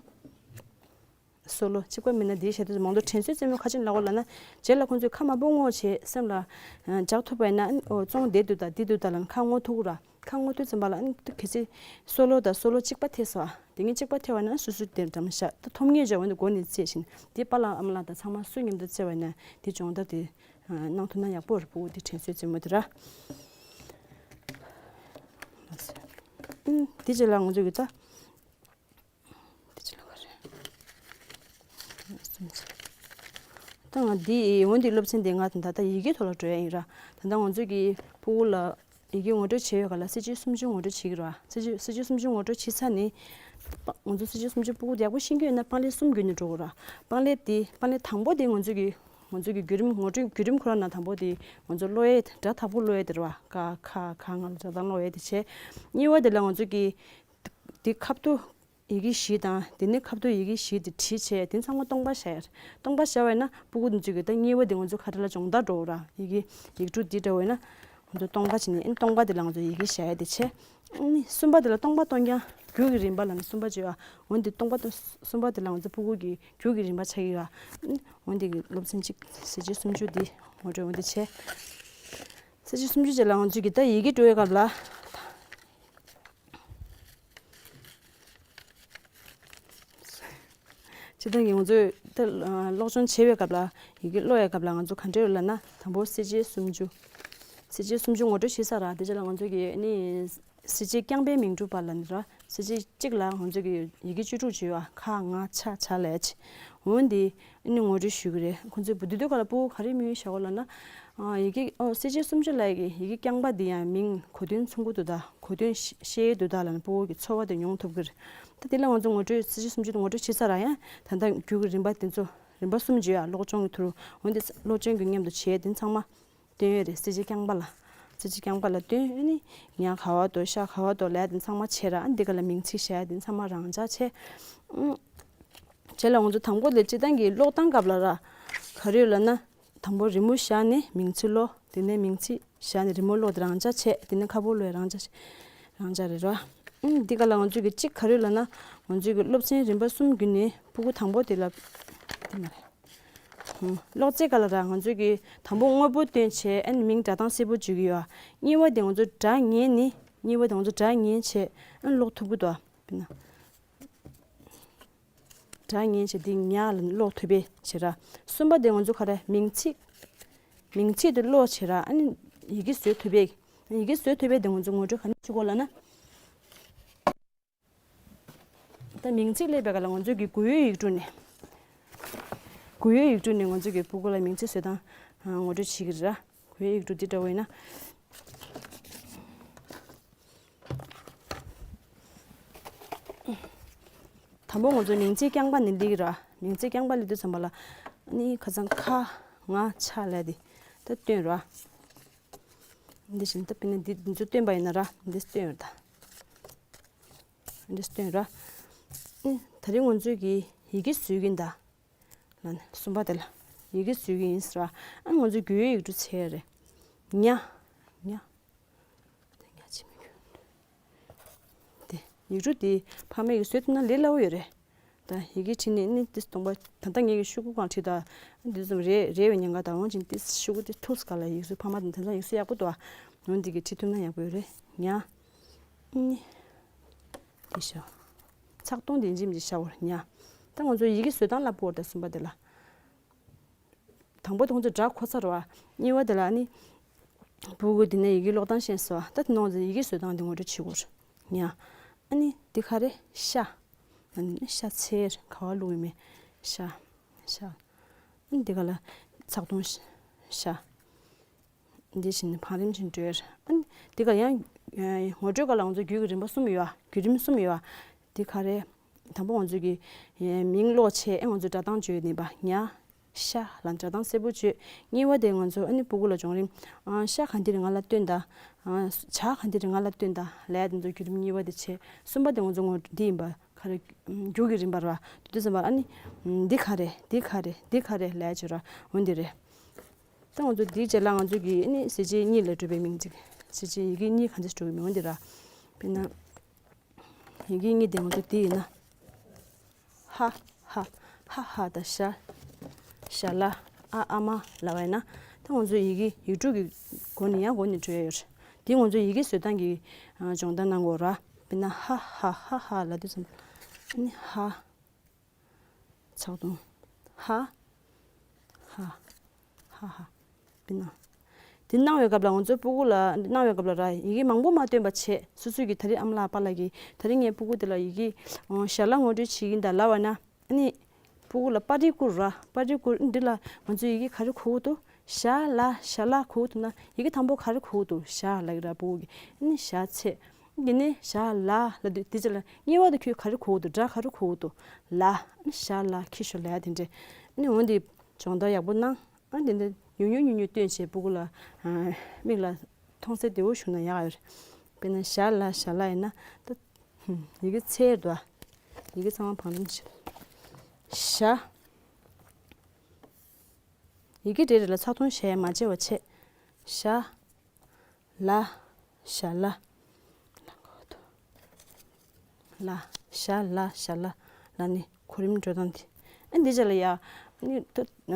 སོ་ལོ་གཅིག་པ་མིན་ན་འདི་བྱས་དུས་མང་དུ་དྲན་གསོའི་རྩེད་མོ་ག་ཅིག་ལབ་དགོས་ལབ་ན། རྗེས་ལ་ཁོ་ཚོས་ཁ་མང་པོ་བསྔོགས་བྱས་སེམས་ལ་འཇགས་ཐུབ་པ་ཡིན་ན། ཨ་ནི་ཨོ་བཙོང་བསྡད་འདུག་ད་འདི་འདུག་ད་ལབ་ནས་ཁ་བསྔོག་ཐུབ་ཀྱི་ར། ཁ་བསྔོག་དུས་ཙམ་པ་ལ་ཨ་ནི་གལ་སྲིད་སོ་ལོ་དང་སོ་ལོ་གཅིག་པ་ཐེབས་སོང་། དེ་ངས་གཅིག་པ་ཐེབས་པ་ན་སོ་སོ་དེ་འགྲམ་བཞག་ད་ཐོབ་ངེས་བྱ་བ་འདི་མགོ་ནས་རྩེས་བཞིན་དེ་པཱ་ལགས་ཨ་མ་ལགས་དང་ཚང་མ་སུ་མཉམ་དུ་རྩེ་བ་ཡིན་ན་དེ་སྦྱོང་བརྡར་དེ་གནང་ཐུབ་ན་ཡག་པོ་རེད། སྤུ་གུ་དེ་དྲན་གསོའི་རྩེད་མོ་དེ་ར། ཨ་དེ་རྗེས་ལ་ང་ཚོ་གི་ད། དེ་ཅི་ལ་ག་རེད། ད་ང་འདི་འོན་ཏེ་སློབ་ཚན་འདི་ང་ད་ལྟ་ཡི་གེ་ཐོག་ལ་འགྲོ་ཡ་ཡིན་ར། ད་ལྟ་ང་ཚོ་གི་སྤུ་གུ་ལ་ཡི་གེ་ངོ་སྤྲོད་བྱེད་ཡོད་ག་ལ་གསལ་བྱེད་སུམ་ཅུ་ངོ་སྤྲོད་བྱེད་ཀྱི་ར། གསལ་བྱེད་གསལ་བྱེད་སུམ་ཅུ་ངོ་སྤྲོད་བྱེད་ཚར་ནས་ང་ཚོ་གསལ་བྱེད་སུམ་ཅུ་སྤུ་གུ་ཡག་པོ་ཤེས་ཀྱི་ཡོད་ན་པང་ལེབ་གསུམ་བརྒྱུད་ནས་འགྲོ་དགོས་ར། པང་ལེབ་དེ་པང་ལེབ་དང་པོ་དེ་ང་ཚོ་གི་ང་ཚོ་གི་བརྒྱུད་རིམ་ངོ་སྤྲོད་བརྒྱུད་རིམ་ཁོ་རང་ནང་དང་པོ་དེ་ང་ཚོ་ཀློག་ཡས་སྒྲ་དག་པོ་ཀློག་ཡས་དེ་ར་བ། ཀ་ཁ་ག་ང་ལ་སྒྲ་གདངས་ཀློག་ཡས་དེ་བྱས། གཉིས་པ་དེ་ལ་ང་ཚོ་གི་དེ་ཁ་ཐུག་ཡི་གེ་བཞི་དང་དེ་ནས་ཁ་ཐུག་ཡི་གེ་བཞི་དེ་བྲིས་བྱས་དེ་ཚང་མ་སྟོང་པ་བཞག་ཡ་རེད། སྟོང་པ་བཞག་པ་ཡིན་ན་སྤུ་གུ་འདི་ཚོ་གི་ད་གཉིས་པ་དེ་ང་ཚོ་ག་རེ་ལ་སྦྱོང་བརྡར་འགྲོ་ར། ཡི་གེ་ཡིག་འབྲུ་འདི་འདྲ་བ་ཡིན་ན་ང་ཚོ་སྟོང་པ་བྱས་ནས་ཨ་ནི་སྟོང་པ་དེ་ལ་ང་ཚོ་ཡི་གེ་བཞག་ཡ་དེ་བྱས། ཨ་ནི་གསུམ་པ་དེ་ལ་སྟོང་པ་སྟོང་རྐྱང་རྒྱུགས་ཀྱི་རིམ་པ་ལ་ནི་གསུམ་པ་བརྗོད་ཡ། འོན་ཏེ་སྟོང་པ་སྟོང་གསུམ་པ་དེ་ལ་ང་ཚོ་སྤུ་གུ་གི་རྒྱུགས་ཀྱི་རིམ་པ་ཆགས་ཀྱི་ཡོད། ཨ་ནི་འོན་ཏེ་གི་སློབ་ཚན་གཅིག་གསལ་བྱེད་སུམ་ཅུ་འདི་ངོ་སྤྲོད་འོན་ཏེ་བྱས། གསལ་བྱེད་སུམ་ཅུ་རྗེས་ལ་ང་ཚོ་གི་ད་ཡི་གེ་འགྲོ་བའི་སྐབས་ལ། སྤྱིར་བཏང་གི་ང་ཚོས་ད་སློབ་སྦྱོང་བྱེད་པའི་སྐབས་ལ་ཡི་གེ་ཀློག་ཡའི་སྐབས་ལ་ང་ཚོ་ག་འདྲ་ཡོད་ལབ་ན། དང་པོ་གསལ་བྱེད་སུམ་ཅུ། གསལ་བྱེད་སུམ་ཅུ་ངོ་སྤྲོད་བྱེད་ས་ར། དེ་རྗེས་ལ་ང་ཚོ་གི་ནི་གསལ་བྱེད་རྐྱང་པའི་མིང་གྲུབ་པ་ལབ་ནི་ར། གསལ་བྱེད་གཅིག་ལ་ང་ཚོ་གི་ཡི་གེ་བཅུ་དྲུག་ཅིག་ཡོད་ཨ། ཁ་ང་ཆ་ཆ་ལས་ཅི། འོན་ཏེ་ཨ་ནི་ངོ་སྤྲོད་ཞུ་གི་རེད། ཁོང་ཚོས་བུ་དུས་དུས་ག་ལ་སྤུ་གུ་ག་རེ་དམིགས་ཡུལ་བཞག་གོ་ལབ་ན། ཨ་ཡི་གེ་ཨོ་གསལ་བྱེད་སུམ་ཅུ་ལབ་ཡ་གི་ཡི་གེ་རྐྱང་པ་འདི་ཡང་མིང་གོ་དོན་མཚུངས་ཀྱི་འདུག་ད། གོ་དོན་ཤེས་ཤེས་ཀྱི་འདུག་ད་ལབ་ནས་སྤུ་གུ་གི་ཚོར་བ་དེ་མྱོང་ཐུབ་ཀྱི་རེད། ད་དེ་ལ་ང་ཚོ་ངོ་སྤྲོད་གསལ་བྱེད་སུམ་ཅུ་དེ་ངོ་སྤྲོད་བྱེད་ས་ར། ཡང་ད་ལྟ་རྒྱུགས་ཀྱི་རིམ་པ་དེ་ཚོ་རིམ་པ་གསུམ་བརྗོད་ཡ། སློབ་སྦྱོང་གི་ཐོག་འོན་ཏེ་སློབ་སྦྱོང་གི་མཉམ་དུ་བྱས་དེ་ཚང་མ་སྟོན་ཡོད་རེད། གསལ་བྱེད་རྐྱང་པ་ལ། གསལ་བྱེད་རྐྱང་པ་ལ་སྟོན། ཨ་ནི་ཉ་ག་བ་དོ་ཤ་ག་བ་དོ་ལབ་ཡ་དེ་ཚང་མ་བྱས་ར། ཨ་འདི་ག་ལ་མིང་ཚིག་བཞག་ཡ་དེ་ཚང་མ་རང་འཇགས་བྱས། ཨ་རྗེས་ལ་ང་ཚོ་དང་པོ་དེ་སྤྱིར་བཏང་གི་ཀློག་སྟངས་སྐབས་ལ་ར་ག་རེ་ཡོད་ལབ་ན། དང་པོ་རི་མོ་བཞག་ནས་མིང་ཚིག་ཀློག་དེ་ནས་མིང་ཚིག་བཞག་ནས་རི་མོ་ཀློག་དེ་རང་འཇགས་བྱས། དེ་ནས་ཁ་པོ་ཀློག་ཡ་རང་འཇགས་རང་འཇགས་རེད་ར། ཨ་འདི་ག་ལ་ང་ཚོས་ཀྱི་གཅིག་ག་རེ་ཡོད་ལབ་ན། ང་ཚོས་ཀྱི་སློབ་ཚན་རིམ་པ་གསུམ་བརྒྱུད་ནས་སྤུ་གུ་དང་པོ་དེ་ལ་དེ་མ་རེད། ཀློག་ཚེ་ག་ལ་ར་ང་ཚོས་ཀྱི་དང་པོ་དངོས་པོ་སྟོན་བྱས་ཨ་ནི་མིང་སྒྲ་གདངས་གསལ་པོ་བརྗོད་ཀྱི་ཡོད། གཉིས་པ་དེ་ང་ཚོ་སྒྲ་ཉན་ནི། གཉིས་པ་དེ་ང་ཚོ་སྒྲ་ཉན་བྱས་ཨ་ནི་ཀློག་ཐུབ་ཀྱི་འདུག་དཔེར་ན། སྒྲ་སྙན་བྱས་འདི་ཉ་ལ་ཀློག་ཐུབ་པའི་བྱེད་ར། གསུམ་པ་དེ་ང་ཚོ་ག་རེ་མིང་ཚིག་མིང་ཚིག་དེ་ཀློག་བྱེད་ར། ཨ་ནི་ཡི་གེ་བཟོ་ཐུབ་པའི་ཡི་གེ་བཟོ་ཐུབ་པའི་དེ་ང་ཚོ་ངོ་སྤྲོད་ག་ནས་བྱེད་དགོས་ལབ་ན། ད་མིང་ཚིག་སླེབས་པའི་སྐབས་ལ་ང་ཚོས་ཀྱི་གུ་ཡངས་ཡིག་འབྲུ་ནས། གུ་ཡངས་ཡིག་འབྲུ་ནས་ང་ཚོས་ཀྱི་སྤུ་གུ་ལ་མིང་ཚིག་བཟོ་སྟངས་ངོ་སྤྲོད་བྱེད་ཀྱི་རེད། གུ་ཡངས་ཡིག་འབྲུ་འདི་འདྲ་བོ་ཡིན་ན། དང་པོ་ང་ཚོ་མིང་ཚིག་རྐྱང་པ་ནས་སླེབས་ཀྱི་ར། མིང་ཚིག་རྐྱང་པ་སླེབས་དུས་ཙམ་པ་ལ་ཨ་ནི་ཁ་སང་ཁ་ང་ཆ་ལབ་དེ་ད་སྟོན་ར། འདི་བཞིན་ད་དཔེར་ན་འདི་འདི་ཚོ་སྟོན་པ་ཡིན་ན་ར་འདི་སྟོན་ར་ད། འདི་སྟོན་ར། ཨེ་ད་རིང་ང་ཚོས་ཀྱི་ཡི་གེ་བཟོས་ཀྱིན་ད། ལ་ནི་གསུམ་པ་དེ་ལ་ཡི་གེ་བཟོས་ཀྱི་ཡིན་ཟེར་བ། ཨ་ང་ཚོས་གུ་ཡངས་ཡིག་འབྲུ་བྱས་རེད། ཉ། ཉ། དེ་ཉ་ཅི་མི་གུ། དེ་ཡིག་འབྲུ་དེ་ཕ་མས་ཀྱི་བཟོས་ཐུབ་ན་ལས་སླ་བོ་ཡོད་རེད། ད་ཡི་གེ་བྲིས་ནས་ནི་ཏིས་གཏོང་པ་ད་ལྟ་ངས་ཀྱི་ཤོག་གུ་གང་བྲིས་ད། འདི་ཙམ་རེ་རེ་བའི་ཉེན་ཁ་དང་འོན་ཀྱང་ཏིས་ཤོག་གུ་ཏིས་ཐུགས་ག་ལ་ཡིག་གཟུགས་ཕ་མ་དང་དེ་ཚོ་ཡིག་གཟུགས་ཡག་པོ་འདུག་ཨ། འོན་འདི་གི་བྲིས་ཐུབ་ན་ཡག་པོ་ཡོད་རེད། ཉ། ནི། དེ་ཤོ། ཚགས་དུང་དེ་འཇིམ་གྱི་ཤ་བོར་ཉ། ད་ང་ཚོ་ཡི་གེ་བཟོ་སྟངས་ལ་བོར་ད་གསུམ་པ་དེ་ལ། དང་པོ་དེ་ང་ཚོ་སྒྲ་གོ་ཚར་བ། གཉིས་པ་དེ་ལ་ནི། སྤུ་གུ་དེ་ནས་ཡི་གེ་ཀློག་སྟངས་ཤེས་སོ། ད་དེ་ནང་ཚོ་ཡི་གེ་བཟོ་སྟངས་དེ་ངོ་སྤྲོད་བྱེད་དགོས། ཉ། ཨ་ནི་འདི་ག་རེ་ཤ། ཨ་ནི་ཤ་ཚེར་ག་བ་བླུགས་ཡོད་མེད། ཤ། ཤ། ཨ་ནི་འདི་ག་ལ་ཚགས་དུང་ཤ། འདི་བཞིན་བང་རིམ་བཞིན་འགྲོས། ཨ་ནི་འདི་ག་ཡང་ངོ་སྤྲོད་སྐབས་ལ་ང་ཚོ་རྒྱུད་ཀྱི་རིམ་པ་གསུམ་ཡོད་ཨ། བརྒྱུད་རིམ་གསུམ་ཡོད་ཨ། འདི་ག་རེ། དང་པོ་ང་ཚོ་གི་མིང་ཀློག་བྱས་ཨེ་ང་ཚོ་སྒྲ་གདངས་བརྗོད་ནས་པ་ཉ། ཤ་ལ་སྒྲ་གདངས་གསལ་པོ་བརྗོད། གཉིས་པ་དེ་ང་ཚོ་ཨ་ནི་སྤུ་གུ་ལ་སྦྱོང་རིམ། ཨ་ཤ་ག་འདི་རེད་ང་ལ་སྟོན་ད། ཨ་ཇ་ག་འདི་རེད་ང་ལ་སྟོན་ད་ལབ་ཡ་དེ་ཚོ་བརྒྱུད་རིམ་གཉིས་པ་དེ་བྱས། གསུམ་པ་དེ་ང་ཚོ་ངོ་འདི་ཡིན་པ་ག་རེ། རྒྱུད་ཀྱི་རིམ་པ་རེད་པ། དེ་དུས་ཙམ་པ་ཨ་ནི། འདི་ག་རེད་འདི་ག་རེད་འདི་ག་རེད་ལབ་ཡ་བྱོས་ར། འོ་འདི་རེད། ད་ང་ཚོ་འདིའི་རྗེས་ལ་ང་ཚོ་གི་ཨ་ནི་གཟི་བརྗིད་གཉིས་ལས་གྲུབ་པའི་མིང་ཚིག་གཟི་བརྗིད་ཡི་གེ་གཉིས་ག་འདྲ་ཞིག་གྲུབ་ཀྱི་མིང་འོ་འདི་ར། དཔེར་ན། ཡི་གེ་གཉིས་དེ་ང་ཚོ་འདི་ཡིན་ན། ཧ། ཧ། ཧ་ཧ་ད་ཤ། ཤ་ལ། ཨ་ཨ་མ་ལབ་པ་ཡིན་ན། ད་ང་ཚོ་ཡི་གེ་ཡིག་འབྲུ་གི་སྒོ་ནས་ཡང་སྒོ་ནས་འགྲོ་ཡ་ཡོད་རེད། འདི་ང་ཚོ་ཡི་གེ་བཟོ་སྟངས་ཀྱི་སྦྱོང་བརྡར་གནང་དགོས་ར། དཔེར་ན་ཧ་ཧ་ཧ་ཧ་ལབ་དུས་ཙམ། ཨ་ནི་ཧ། ཚགས་དུང་། ཧ། ཧ། ཧ་ཧ། དཔེར་ན། འདི་གནང་བའི་སྐབས་ལ་ང་ཚོའི་སྤུ་གུ་ལ་འདི་གནང་བའི་སྐབས་ལ་ར་ཡི་གེ་མང་པོ་མ་བཏོན་པ་བྱས་སོ་སོའི་གི་ད་རེས་ཨ་མ་ལགས་པ་ལགས་ཀྱིས་ད་རེས་ངའི་སྤུ་གུ་དེ་ལ་ཡི་གེ་ཨོ་ཞྭ་ལ་ངོ་སྤྲོད་བྱེད་ཀྱིན་གདའ་ལབ་པ་ན་ཨ་ནི་སྤུ་གུ་ལ་པར་རིས་བསྐུར་ར་པར་རིས་བསྐུར་འདི་ལ་ང་ཚོའི་ཡི་གེ་ག་རེ་གོ་གི་འདུག་ཞྭ་ལ་ཞྭ་ལ་གོ་གི་འདུག་ན་ཡི་གེ་དང་པོ་ག་རེ་གོ་གི་འདུག་ཞྭ་ལབ་ཀྱི་ར་སྤུ་གུ་གིས་ཨ་ནི་ཞྭ་ཚེ། དེ་ནས་ཞྭ་ལ་ལབ་དུས་དེ་ཚེ་ལ་གཉིས་པ་དེ་ཁྱོད་ག་རེ་གོ་གི་འདུག་སྒྲ་ག་རེ་གོ་གི་འདུག་ལ། ཨ་ནི་ཞྭ་ལ་ཁྱི་ཤོ་ལ་ཡ་དེ་འདྲས། ཨ་ནི་འོན་ཏེ་སྦྱོང་བརྡར་ཡག་པོ་གནང་། ཨ་ནི་དེ་འདྲས་ཉུང་ཉུང་ཉུང་ཉུང་སྟོན་བྱས་སྤུ་གུ་ལ་ཨ་མིག་ལ་མཐོང་གསལ་བདེ་བོ་ཞུགས་ན་ཡག་ཡོད་རེད། དཔེར་ན་ཞྭ་ལ་ཞྭ་ལ་ཡིན་ན་ད་ཡི་གེ་ཚེར་འདུག་ཨ། ཡི་གེ་ཚང་མ་བང་རིམ་བྱས། ཞྭ། ཡི་གེ་རེ་རེ་ལ་ཚགས་དུང་ཞལ་མ་བྱེ་བ་བྱས། ཞྭ། ལ། ཞྭ་ལ། ལ། ཞྭ་ལ་ཞྭ་ལ། ལ་ནི་གོ་རིམ་འགྲོ་སྟངས་དེ། ཨ་འདི་ཅག་ལ་ཡ། ཨ་ནི་ཏུ། ཨ་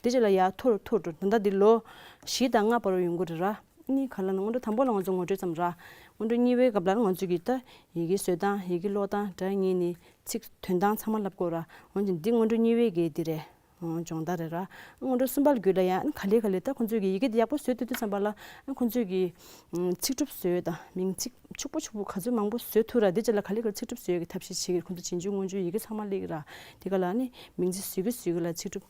འདི་ཅག་ལ་ཡ་མཐོ་རུ་མཐོ་རུ་འགྲོ་ད་ལྟ་འདི་ལོ་བཞི་དང་ལྔ་བར་ཡོང་གི་རེད་ར། ཨ་ནི་ག་ལ་ན་སྔོན་འགྲོ་དང་པོ་ལ་ང་ཚོ་ངོ་སྤྲོད་ཙམ་ར། སྔོན་འགྲོ་གཉིས་པའི་སྐབས་ལ་ང་ཚོ་གི་ད་ཡི་གེ་བཟོ་སྟངས་ཡི་གེ་ཀློག་སྟངས་སྒྲ་སྙན་ནི་ཚིག་དོན་སྟངས་ཚང་མ་བསླབ་དགོས་ར། འོན་ཀྱང་འདི་སྔོན་འགྲོ་གཉིས་པའི་གི་འདི་རེད། སྦྱོང་བརྡར་རེད་ར། སྔོན་འགྲོ་གསུམ་པ་ལ་བརྒྱུད་ལ་ཡང་ག་ལེ་ག་ལེ་ད་ཁོང་ཚོས་ཀྱི་ཡི་གེ་དེ་ཡག་པོ་བཟོས་ཐུབ་དུས་ཙམ་པ་ལ་ཁོང་ཚོས་ཀྱི་ཚིག་གྲུབ་བཟོས་དང་མིང་ཚིག་ཕྱུག་པོ་ཕྱུག་པོ་ག་ཚོད་མང་པོ་བཟོས་ཐུབ་ར་དེ་རྗེས་ལ་ག་ལེ་ག་ལེ་ཚིག་གྲུབ་བཟོས་ཀྱི་ཐབས་ཤེས་བྱེད་ཀྱི་ཁོང་ཚོ་རྗེས་འཇུག་སྔོན་འཇུག་ཡི་གེ་ཚང་མ་སླེབས་ཀྱི་ར། དེ་ག་ལ་ནི་མིང་ཚིག་བཟོས་ཀྱི་བཟོས་ཀྱི་ལ་ཚིག་གྲུབ་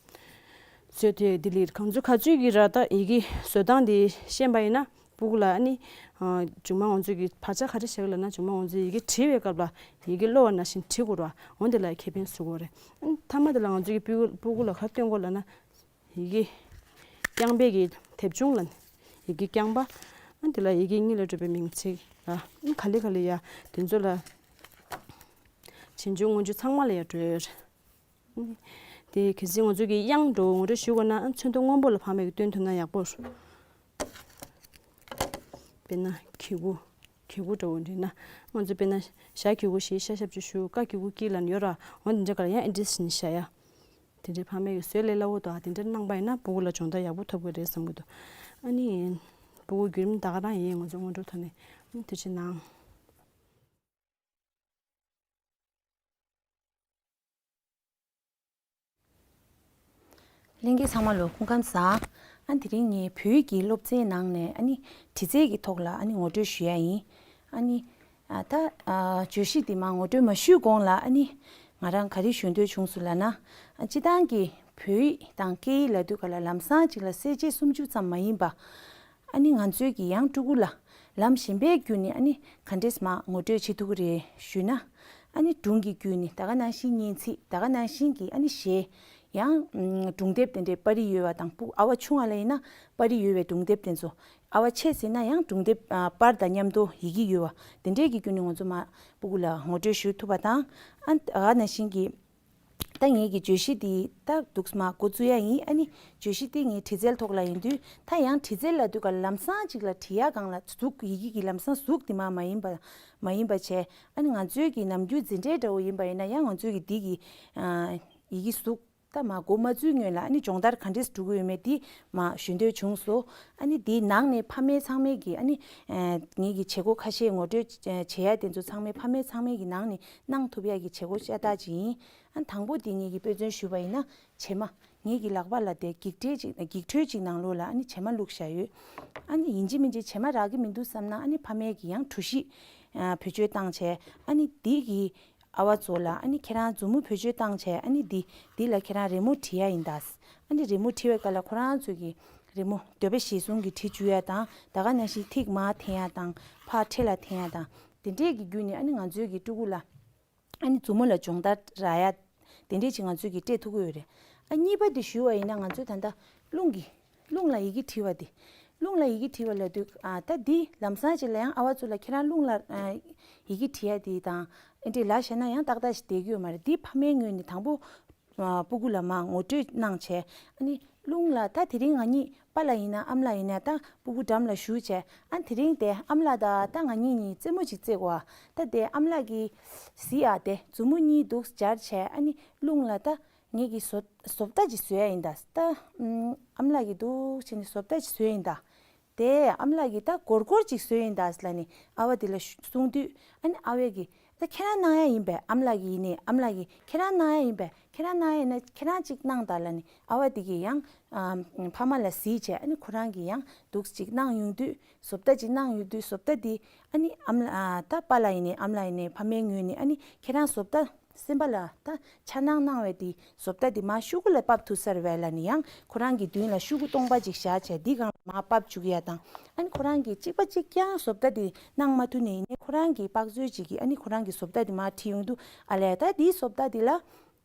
བཟོས་ཐུབ་ཡ་དེ་ལེགས་གང་ཚོད་ག་ཚོད་ཀྱི་ར་ད་ཡི་གེ་བཟོ་སྟངས་དེ་ཤེས་པ་ཡིན་ན། སྤུ་གུ་ལ་ཨ་ནི། ཨ་མཇུག་མ་ང་ཚོས་ཀྱི་བག་ཆགས་ག་རེ་བཞག་ལབ་ན་མཇུག་མ་ང་ཚོས་ཡི་གེ་བྲིས་པའི་སྐབས་ལ་ཡི་གེ་ཀློག་པ་ནང་བཞིན་བྲིས་དགོས་ར། འོན་དེ་ལ་ཁེ་ཕན་བཟོ་དགོས་རེད། ཨ་ནི་མཐའ་མ་དེ་ལ་ང་ཚོས་ཀྱི་སྤུ་གུ་སྤུ་གུ་ལ་ག་རེ་སྟོན་དགོས་ལབ་ན། ཡི་གེ་རྐྱང་པའི་གི་དེབ་ཆུང་ལ་ཡི་གེ་རྐྱང་པ། ཨ་ནི་དེ་ལ་ཡི་གེ་གཉིས་ལས་གྲུབ་པའི་མིང་ཚིག་ར། ཨ་ནི་ག་ལེ་ག་ལེ་ཡ་དེ་ཚོ་ལ་རྗེས་འཇུག་སྔོན་འཇུག་ཚང་མ་ལ་ཡ་འགྲོ་ཡ་རེད། དེ་གལ་སྲིད་ང་ཚོ་གི་དབྱངས་འགྲོ་ངོ་སྤྲོད་ཞུ་དགོས་ན་ཚོན་མདོག་སྔོན་པོ་ལ་ཕ་མས་ཀྱི་སྟོན་ཐུབ་ན་ཡག་པོ། དཔེར་ན་གི་གུ། གི་གུ་འདྲ་བོ་འདྲི་ན་ང་ཚོ་དཔེར་ན་ཞ་གི་གུ་ཞེས་ཤ་ཞབས་ཀྱུ་ཞུ་ཀ་གི་གུ་ཀི་ལབ་ནས་ཡོད་ར། འོ་དེ་འདྲ་ག་ལ་ཡང་ཨེ་འདྲི་ཞིན་ཞ་ཡ། དེ་འདྲའི་ཕ་མས་ཀྱི་བཟོས་ལས་སླ་བོ་དང་དེ་འདྲ་གནང་པ་ཡིན་ན་སྤུ་གུ་ལ་སྦྱོང་བརྡར་ཡག་པོ་ཐོབ་ཀྱི་རེད་བསམ་གྱི་འདུག་ཨ་ནི། སྤུ་གུ་བརྒྱུད་རིམ་ད་ག་རང་ཡིན་ང་ཚོ་སྔོན་འགྲོ་ཐོག་ནས་ཐུགས་རྗེ་གནང་། ལྷན་རྒྱས་ཚང་མ་ལ་སྐུ་ཁམས་བཟང་། ཨ་དེ་རིང་ངས་བོད་ཀྱི་སློབ་ཚན་ནང་ནས་ཨ་ནི་དྲི་རྩད་ཀྱི་ཐོག་ལ་ཨ་ནི་ངོ་སྤྲོད་ཞུ་ཡ་ཡིན། ཨ་ནི་ཨ་ད་ཨ་བརྗོད་གཞི་འདི་མ་ངོ་སྤྲོད་མ་ཞུས་གོང་ལ་ཨ་ནི་ང་རང་ག་རེ་ཞུ་འདོད་བྱུང་སོང་ལབ་ན། ཨ་སྤྱིར་བཏང་གི་བོད་ཡིག་དང་སྐད་ཡིག་ལབ་དུས་ག་ལ་ལམ་སང་ཅིག་ལ་གསལ་བྱེད་སུམ་ཅུ་ཙམ་མ་ཡིན་པ། ཨ་ནི་ང་ཚོའི་གི་ཡང་ཕྲུ་གུ་ལ་ལམ་གཞན་པའི་བརྒྱུད་ནས་ཨ་ནི་ག་འདྲས་མ་ངོ་སྤྲོད་བྱེད་ཐུབ་ཀྱི་རེད་ཞུས་ན། ཨ་ནི་སྒྲུང་གི་བརྒྱུད་ནས་ད་ག་ནང་བཞིན་སྙན་ཚིག་ད་ག་ནང་བཞིན་གྱི་ཨ་ནི་གཞས། ཡང་ཨ་སྒྲུང་དེབ་དེ་འདྲའི་པར་རིས་ཡོད་པ་དང་སྤུ་ཨ་བ་ཆུང་བ་ལ་ཡིན་ན་པར་རིས་ཡོད་པའི་སྒྲུང་དེབ་དེ་ཚོ། ཨ་བ་ཆེ་ཟེར་ན་ཡང་སྒྲུང་དེབ་ཨ་པར་དང་མཉམ་དུ་ཡི་གེ་ཡོད་པ་དེ་འདྲའི་གི་བརྒྱུད་ནས་ང་ཚོ་མ་སྤུ་གུ་ལ་ངོ་སྤྲོད་ཞུ་ཐུབ་པ་དང་། ཨ་ད་ག་ནང་བཞིན་གྱི། ད་ངེད་ཀྱི་བརྗོད་གཞི་འདི་ད་འདུག་སེ་མར་འགོ་བཙུགས་ཡ་ཡིན། ཨ་ནི་བརྗོད་གཞི་འདི་ངའི་དྲི་རྩད་ཐོག་ལ་ཡིན་དུས་ད་ཡང་དྲི་རྩད་ལབ་དུས་ག་ལམ་སང་ཅིག་ལ་བྲིས་ཡ་སྒང་ལ་གཟུགས་ཡི་གེ་གི་ལམ་སང་གཟུགས་འདི་མ་མ་ཡིན་པ་མ་ཡིན་པ་བྱས། ཨ་ནི་ང་ཚོའི་གི་ནམ་རྒྱུན་འཛིན་གྲྭའི་འདྲ་བོ་ཡིན་པ་ཡིན་ན་ཡང་ང་ཚོའི་གི་འདི་གི་ཨ་ཡི་གེ་གཟུགས་ད་མར་འགོ་མ་བཙུགས་སྔོན་ལ་ཨ་ནི་སྦྱོང་བརྡར་ག་འདྲས་འགྲོ་གི་ཡོད་མེད་འདི་མར་ཞུ་འདོད་བྱུང་སོང་། ཨ་ནི་འདིའི་ནང་ནས་ཕ་མའི་ཚང་མས་གི་ཨ་ནི་ཨ་ངེད་ཀྱི་བྱེད་སྒོ་ཁ་ཤས་ངོ་སྤྲོད་བྱེད་ཡ་དེ་ཚོ་ཚང་མས་ཕ་མའི་ཚང་མས་གི་ནང་ནས་གནང་ཐུབ་ཡ་གི་བྱེད་སྒོ་ཤ་སྟག་ཅིག་ཡིན། ཨ་དང་པོ་དེ་ངེད་ཀྱིས་དཔེ་མཚོན་ཞུས་པ་ཡིན་ན་བྱེ་མ། ངེད་ཀྱི་ལག་པ་ལ་དེ་འགྱིག་ཁྲོལ་ཅིག་འགྱིག་ཁྲོལ་ཅིག་ནང་ལོགས་ལ་ཨ་ནི་བྱེ་མ་བླུགས་བཞག་ཡོད། ཨ་ནི་ཡིན་གཅིག་མིན་གཅིག་བྱེ་མ་རག་གི་མི་འདུག་བསམ་ན་ཨ་ནི་ཕ་མས་ཀྱི་ཡང་གྲུ་བཞི་ཨ་བེད་སྤྱོད་བཏང་བྱས། ཨ་ནི་འདི་གི་ཨ་བ་ཚོ་ལ་ཨ་ནི་ཁྱེད་རང་མཛུབ་མོ་བེད་སྤྱོད་བཏང་བྱས་ཨ་ནི་འདི་འདི་ལ་ཁྱེད་རང་རི་མོ་བྲིས་ཡ་ཡིན་ད། ཨ་ནི་རི་མོ་བྲིས་པའི་སྐབས་ལ་ཁོ་རང་ཚོ་གི་རི་མོ་འདོད་པ་གཞིར་བཟུང་གི་བྲིས་བཅུག་ཡ་དང་ད་ག་ནང་བཞིན་ཐིག་མར་འཐེན་ཡ་དང་ཕར་འཕྲེད་ལ་འཐེན་ཡ་དང་དེ་འདྲས་ཀྱི་བརྒྱུད་ནས་ཨ་ནི་ང་ཚོའི་གི་ཕྲུ་གུ་ལ། ཨ་ནི་མཛུབ་མོ་ལ་སྦྱོང་བརྡར་རག་ཡ། དེ་འདྲས་ཅིག་ང་ཚོས་ཀྱིས་སྤྲད་ཐུབ་ཀྱི་ཡོད་རེད། ཨ་གཉིས་པ་དེ་ཞུ་བ་ཡིན་ན་ང་ཚོས་ད་ལྟ་རླུང་གི་རླུང་ལ་ཡི་གེ་བྲིས་པ་དེ། རླུང་ལ་ཡི་གེ་བྲིས་པ་ལབ་དུས་ཨ་ད་འདི་ལམ་སང་ཅིག་ལ་ཡང་ཨ་བ་ཚོ་ལ་ཁྱེད་རང་རླུང་ལ་ཨ་ཡི་གེ་བྲིས་ཡ་དེ་དང་ཨེ་འདྲས་ལབ་བཞག་ན་ཡང་ཏག་ཏག་ཞིག་བསྡད་ཀྱི་ཡོད་མ་རེད། འདི་ཕ་མའི་ངོས་ནས་དང་པོ་ཨ་སྤུ་གུ་ལ་མར་ངོ་སྤྲོད་གནང་བྱས་ཨ་ནི། རླུང་ལ་ད་དེ་རིང་ང་གཉིས་པཱ་ལགས་ཡིན་ན་ཨ་མ་ལགས་ཡིན་ན་ད་སྤུ་གུ་འགྲམ་ལ་བཞུགས་བྱས་ཨ་དེ་རིང་དེ་ཨ་མ་ལགས་དང་ད་ང་གཉིས་གཉིས་རྩེད་མོ་ཅིག་རྩེ་དགོས་ཨ། ད་དེ་ཨ་མ་ལགས་ཀྱིས་གཟིགས་ཨ་དེ་མཛུབ་མོ་གཉིས་འདུག་སྦྱར་བྱས་ཨ་ནི་རླུང་ལ་ད་ངེད་ཀྱིས་བཟོ་བཟོ་ལྟ་ཅིག་བཟོ་ཡ་ཡིན་ད། ད་ཨམ་ཨ་མ་ལགས་ཀྱིས་འདུག་བྱས་ནས་བཟོ་ལྟ་ཅིག་བཟོ་ཡ་ཡིན་ད། དེ་ཨ་མ་ལགས་ཀྱིས་ད་སྒོར་སྒོར་ཅིག་བཟོས་ཡིན་ད་ཟེར་ལབ་ནས་ཨ་བ་དེ་ལ་ཞུ་གསུངས་དུས་ཨ་ནི་ཨ་བས་ཀྱིས་ད་ཁྱེད་རང་གནང་ཡ་ཡིན་པས། ཨ་མ་ལགས་ཀྱིས་ཡིན་ནས་ཨ་མ་ལགས་ཀྱིས་ཁྱེད་རང་གནང་ཡ་ཡིན་པས། ཁྱེད་རང་གནང་ཡ་ཡིན་ན་ཁྱེད་རང་ཅིག་གནང་དང་ལབ་ནས་ཨ་བ་དེ་གིས་ཡང་ཨ་ཕ་མ་ལ་གཟིགས་བྱས་ཨ་ནི་ཁོ་རང་གིས་ཡང་འདུག་ཅིག་གནང་ཡོང་དུས་བཟོ་ལྟ་ཅིག་གནང་ཡོང་དུས་བཟོ་ལྟ་དེ་ཨ་ནི་ཨ་མ་ལགས་ཨ་ད་པཱ་ལགས་ཡིན་ནས་ཨ་མ་ལགས་ཡིན་ནས་ཕ་མའི་ངོས་ནས་ཨ་ནི་ཁྱེད་རང་བཟོ་ལྟ། སེམས་པ་ལ་ད་འཆར་སྣང་གནང་བའི་དེ་བཟོ་ལྟ་དེ་མར་ཤོག་གུ་ལ་ཕབ་ཐུབ་ས་རེད་པས་ལབ་ནས་ཡང་ཁོ་རང་གི་མདུན་ལ་ཤོག་གུ་སྟོང་པ་ཅིག་བཞག་བྱས་འདི་སྒང་ལ་མར་ཕབ་བཅུག་ཡ་དང་ཨ་ནི་ཁོ་རང་གིས་གཅིག་པ་གཅིག་རྐྱང་བཟོ་ལྟ་དེ་གནང་མ་ཐུབ་ནས་ཡིན་ནའི་ཁོ་རང་གི་དཔག་ཚོད་ཅིག་གིས་ཨ་ནི་ཁོ་རང་གི་བཟོ་ལྟ་དེ་མར་བྲིས་ཡོང་དུས་ཨ་ལས་ད་འདིའི་བཟོ་ལྟ་དེ་ལ་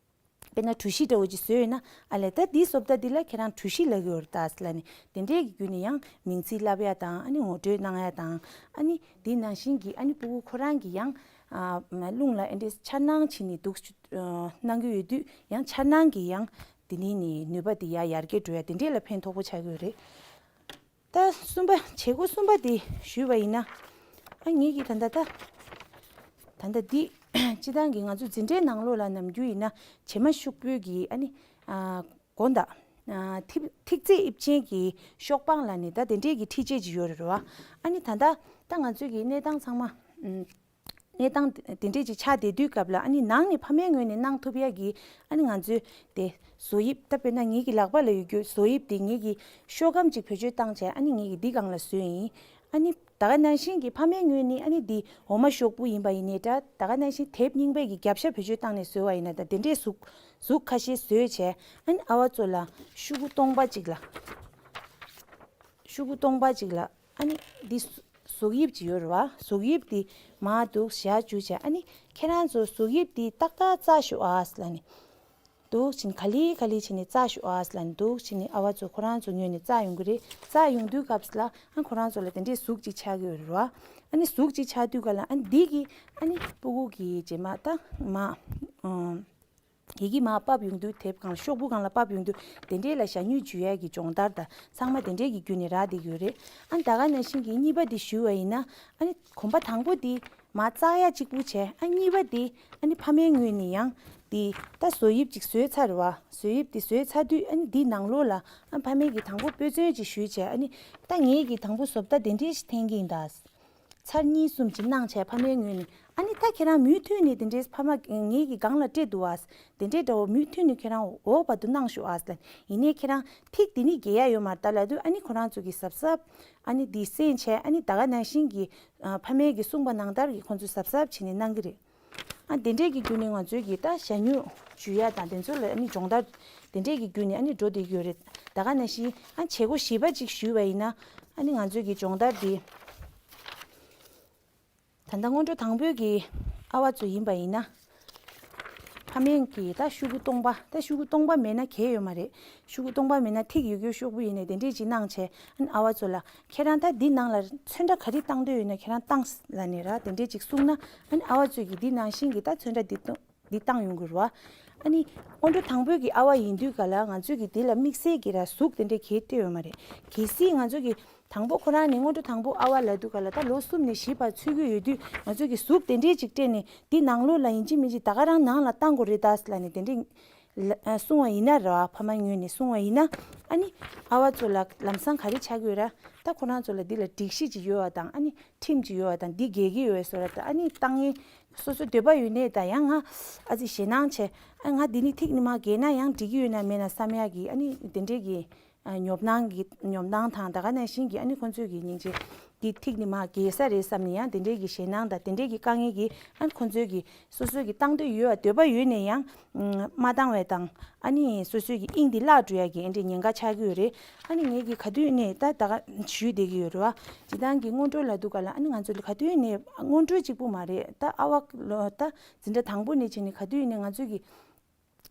དཔེར་ན་གྲུ་བཞི་འདྲ་བོ་ཅིག་བཟོས་ཡོད་ན་ཨ་ལས་ད་འདིའི་བཟོ་ལྟ་འདི་ལ་ཁྱེད་རང་གྲུ་བཞི་ལབ་ཀྱི་ཡོད་རེད་ད་ཟེར་ལབ་ནས་དེ་འདྲའི་གི་བརྒྱུད་ནས་ཡང་མིང་ཚིག་ལབ་ཡ་དང་ཨ་ནི་ངོ་སྤྲོད་གནང་ཡ་དང་ཨ་ནི་དེ་ནང་བཞིན་གྱི་ཨ་ནི་སྤུ་གུ་ཁོ་རང་གིས་ཡང་། ཨ་རླུང་ལ་ཨེ་འདྲས་འཆར་སྣང་བྱེད་ནས་འདུག་ཨ་གནང་གི་ཡོད་དུས་ཡང་འཆར་སྣང་གིས་ཡང་དེ་ནས་ནི་ནུས་པ་དེ་ཡར་ཡར་རྒྱས་འགྲོ་ཡ་དེ་འདྲས་ལ་ཕན་ཐོགས་པོ་ཆགས་ཀྱི་ཡོད་རེད། ད་གསུམ་པ་བྱེད་སྒོ་གསུམ་པ་དེ་ཞུས་པ་ཡིན་ན་ཨ་ངེད་ཀྱིས་ད་ལྟ་ད་ད་ལྟ་འདི་སྤྱི་བཏང་གི་ང་ཚོ་འཛིན་གྲྭའི་ནང་ལོགས་ལ་ནམ་རྒྱུན་ཡིན་ན་བྱེ་མ་ཤོག་བུའི་གི་ཨ་ནི་ཨ་དགོང་དག་ཨ་ཐིག་ཐིག་ཚད་དབྱིབས་ཅན་གྱི་ཤོག་པང་ལ་ནི་ད་དེ་འདྲས་ཀྱི་ཁྲིད་བྱེད་ཅིག་ཡོད་རེད་བ། ཨ་ནི་ད་ལྟ་ད་ང་ཚོའི་གི་གནས་སྟངས་ཚང་མ་ཨ། གནས་སྟངས་དེ་འདྲས་ཅིག་ཆགས་བསྡད་དུས་སྐབས་ལ་ཨ་ནི་ནང་ནས་ཕ་མའི་ངོས་ནས་གནང་ཐུབ་ཡ་གི་ཨ་ནི་ང་ཚོའི་དེ་བཟོ་དབྱིབས་ད་དཔེར་ན་ངེད་ཀྱི་ལག་པ་ལ་ཡོད་རྒྱུ་བཟོ་དབྱིབས་དེ་ངེད་ཀྱི་ཤོག་སྒམ་ཅིག་བེད་སྤྱོད་བཏང་བྱས་ཨ་ནི་ངེད་ཀྱི་འདི་སྒང་ལ་བཟོས་ཡིན། ཨ་ནི་ད་ག་ནང་བཞིན་གྱི་ཕ་མའི་ངོས་ནས་ཨ་ནི་འདི་འོ་མ་ཤོག་བུ་ཡིན་པ་ཡིན་ནའི་འདྲ་ད་ག་ནང་བཞིན་དེབ་རྙིང་པའི་གི་རྒྱབ་ཤ་བེད་སྤྱོད་བཏང་ནས་བཟོས་པ་ཡིན་ན་ད་དེ་འདྲས་གཟུགས་གཟུགས་ཁ་ཤས་བཟོས་བྱས་ཨ་ནི་ཨ་བ་ཚོ་ལ་ཤོག་གུ་སྟོང་པ་ཅིག་ལ་ཤོག་གུ་སྟོང་པ་ཅིག་ལ། ཨ་ནི་འདི་གཟུགས་དབྱིབས་ཅིག་ཡོད་རེད་བ། གཟུགས་དབྱིབས་འདི་མར་འདུག་བཞག་བཅུག་བྱས་ཨ་ནི་ཁྱེད་རང་ཚོ་གཟུགས་དབྱིབས་འདི་ཏག་ཏག་བཙགས་ཤོག་ཨ་ཟེར་ལབ་ནས། འདུག་བྱས་ནས་ག་ལེ་ག་ལེ་བྱས་ནས་བཙགས་ཤོག་ཨ་ཟེར་ལབ་ནས་འདུག་བྱས་ནས་ཨ་བ་ཚོ་ཁོ་རང་ཚོ་ངོས་ནས་བཙགས་ཡོང་གི་རེད། བཙགས་ཡོང་དུས་སྐབས་སུ་ལ་ཨ་ཁོ་རང་ཚོ་ལ་དེ་འདྲའི་གཟུགས་ཅིག་ཆགས་ཀྱི་ཡོད་རེད་བ། ཨ་ནི་གཟུགས་ཅིག་ཆགས་དུས་ག་ལ་ཨ་ནི་འདི་གི་ཨ་ནི་སྤུ་གུ་གི་རྗེས་མ་ད་མ། ཡི་གེ་མར་ཕབ་ཡོང་དུས་དེབ་སྒང་ལ་ཤོག་བུ་སྒང་ལ་ཕབ་ཡོང་དུས་དེ་འདྲའི་ལ་ཞ་སྨྱུག་འཇུ་ཡས་ཀྱི་སྦྱོང་བརྡར་དང་ཚང་མ་དེ་འདྲའི་གི་བརྒྱུད་ནས་རག་བསྡད་ཀྱི་ཡོད་རེད། ཨ་ནི་ད་ག་ནང་བཞིན་གྱི་གཉིས་པ་འདི་ཞུས་པ་ཡིན་ན་ཨ་ནི་གོམ་པ་དང་པོ་འདི་མར་བཙགས་ཡ་གཅིག་པུ་བྱས་ཨ་གཉིས་པ་འདི་ཨ་ནི་ཕ་མའི་ངོས་ནས་ཡང་འདི་ད་བཟོ་དབྱིབས་ཅིག་བཟོས་ཚར་བ། བཟོ་དབྱིབས་འདི་བཟོས་ཚར་དུས་ཨ་ནི་འདི་ནང་ལོགས་ལ་ཨ་ཕ་མའི་གི་དང་པོ་དཔེ་མཚོན་ཅིག་ཞུས་བྱས་ཨ་ནི་ད་ངེད་ཀྱི་དང་པོ་བཟོ་ལྟ་དེ་འདྲའི་ཞིག་འཐེན་གྱི་ཡིན་ད། ཚར་གཉིས་གསུམ་ཅིག་གནང་བྱས་ཕ་མའི་ངོས་ནས་ ཨ་ནི་ད་ཁྱེད་རང་མུ་མཐུད་ནས་དེ་འདྲའི་ཕ་མ་ངེད་ཀྱི་སྒང་ལ་སྤྲད་འདུག་ཨ། དེ་འདྲའི་འདྲ་བོ་མུ་མཐུད་ནས་ཁྱེད་རང་འོག་བར་དུ་གནང་ཤོག་ཨ་ལབ། ཡིན་ནའི་ཁྱེད་རང་ཐིག་དེ་ནི་འགེལ་ཡ་ཡོད་མ་རེད་ད་ལབ་དུས། ཨ་ནི་ཁོ་རང་ཚོ་གིས་གཟབ་གཟབ་ཨ་ནི་འདི་གསན་བྱས། ཨ་ནི་ད་ག་ནང་བཞིན་གྱི་ཨ་ཕ་མའི་གི་གསུངས་པ་ནང་ལྟར་གྱི་ཁོ་ཚོས་གཟབ་གཟབ་བྱས་ནས་གནང་གི་རེད། ཨ་དེ་འདྲས་ཀྱི་བརྒྱུད་ནས་ང་ཚོའི་གི་ད་ཞ་སྨྱུག་འཇུ་ཡ་དང་དེ་ཚོ་ལ་ཨ་ནི་སྦྱོང་བརྡར་དེ་འདྲས་ཀྱི་བརྒྱུད་ནས་ཨ་ནི་འགྲོ་བསྡད་ཀྱི་ཡོད་རེད། ད་ག་ནང་བཞིན་ཨ་བྱེད་སྒོ་བཞི་པ་ཅིག་ཞུས་པ་ཡིན་ན། ཨ་ནི་ང་ཚོའི་གི་སྦྱོང་བརྡར་འདི་ད་ལྟ་སྔོན་འགྲོ་དང་པོའི་གི་ཨ་བ་ཚོ་ཡིན་པ་ཡིན་ན། ཕ་མའི་གི་ད་ཤོག་གུ་སྟོང་པ། ད་ཤོག་གུ་སྟོང་པ་མེད་ན་གལ་ཡོད་མ་རེད། ཤོག་གུ་སྟོང་པ་མེད་ན་ཐིག་ཡོད་རྒྱུ་ཤོག་བུ་ཡིན་ནའི་དེ་འདྲས་ཅིག་གནང་བྱས། ཨ་ནི་ཨ་བ་ཚོ་ལ་ཁྱེད་རང་ད་འདི་ནང་ལ་ཚོན་ཁྲ་ག་རེ་བཏང་འདོད་ཡོད་ན་ཁྱེད་རང་བཏང་ལབ་ནས་ར་དེ་འདྲས་ཅིག་གསུངས་ན། ཨ་ནི་ཨ་བ་ཚོས་གི་འདི་ནང་བཞིན་གི་ད་ཚོན་ཁྲ་འདི་བཏང་འདི་བཏང་ཡོང་གི་རེད་བ། ཨ་ནི་སྔོན་འགྲོ་དང་པོའི་གི་ཨ་བ་ཡིན་དུས་ག་ལ་ང་ཚོས་གི་འདི་ལ་དམིགས་བསལ་གི་ར་གཟུགས་དེ་འདྲས་གལ་ཏེ་ཡོད་མ་རེད། གལ་སྲིད་ང་ཚོས་གི་དང་པོ་ཁོ་རང་ནས་སྔོན་འགྲོ་དང་པོ་ཨ་བ་ལབ་དུས་ག་ལ་ད་ལོ་གསུམ་ནས་བཞི་བར་ཚུད་ཀྱི་ཡོད་དུས། ང་ཚོས་གི་གཟུགས་དེ་འདྲས་ཅིག་སྤྲད་ནས་འདི་ནང་ལོགས་ལ་ཡིན་གཅིག་མིན་གཅིག་ད་ག་རང་ནང་ལ་བཏང་དགོས་རེད་ད་ལབ་ནས་དེ་འདྲས་ལ་ཨ་གསུང་བ་ཡིན་ན་ར། ཕ་མ་ངོས་ནས་གསུང་བ་ཡིན་ན། ཨ་ནི་ཨ་བ་ཚོ་ལ་ལམ་སང་ག་རེ་ཆགས་ཀྱི་ཡོད་ར། ད་ཁོ་རང་ཚོ་ལ་འདི་ལ་སྒྲིག་གཞི་ཅིག་ཡོད་བ་དང་། ཨ་ནི་ཁྲིམས་ཅིག་ཡོད་བ་དང་། འདི་འགལ་གྱི་ཡོད་བས་བཟོ་ར། ད་ཨ་ནི་བཏང་ཡིན་སོ་སོའི་འདོད་པ་ཡོད་ནའི་ད་ཡང་ང་ཨ་ཙི་ཞེད་སྣང་བྱས། ཨ་ང་འདི་ནི་ཐིག་ནི་མ་འགལ་ན་ཡང་འགྲིག་གི་ཡོད་ན་མེད་ན་བསམ་ཡག་གི་ཨ་ནི་དེ་འདྲས་ཀྱི་ཨ་ཉོབ་སྣང་གི་ཉོབ་སྣང་དང་། ད་ག་ནང་བཞིན་གྱི་ཨ་ནི་ཁོང་ཚོས་ཀྱི་སྙིང་རྗེ་འདི་ཐིག་ནི་མ་འགལ་ས་རེད་བསམ་ནས་ཡང་དེ་འདྲས་ཀྱི་ཞེད་སྣང་དང་དེ་འདྲས་ཀྱི་དཀའ་ངལ་གྱིས་ཨ་ནི་ཁོང་ཚོས་ཀྱི་སོ་སོའི་གི་བཏང་འདོད་ཡོད་པ་འདོད་པ་ཡོད་ནས་ཡང་མ་བཏང་བས་དང་། ཨ་ནི་སོ་སོའི་གི་དབྱིངས་འདི་བརླག་འགྲོ་ཡ་གི་ཨེ་འདྲས་ཉེན་ཁ་ཆགས་ཀྱི་ཡོད་རེད། ཨ་ནི་ངེད་ཀྱི་ག་དུས་ནས་ད་ད་ག་ཞུས་བསྡད་ཀྱི་ཡོད་རེད་བ། སྤྱིར་བཏང་གི་སྔོན་འགྲོ་ལབ་དུས་ག་ལ་ཨ་ནི་ང་ཚོ་ལ་ག་དུས་ནས་སྔོན་འགྲོ་གཅིག་པུ་མ་རེད། ད་ཨ་བ་ལོ་ད་འཛིན་གྲྭ་དང་པོ་ནས་བྱས་ནས་ག་དུས་ནས་ང་ཚོས་གི་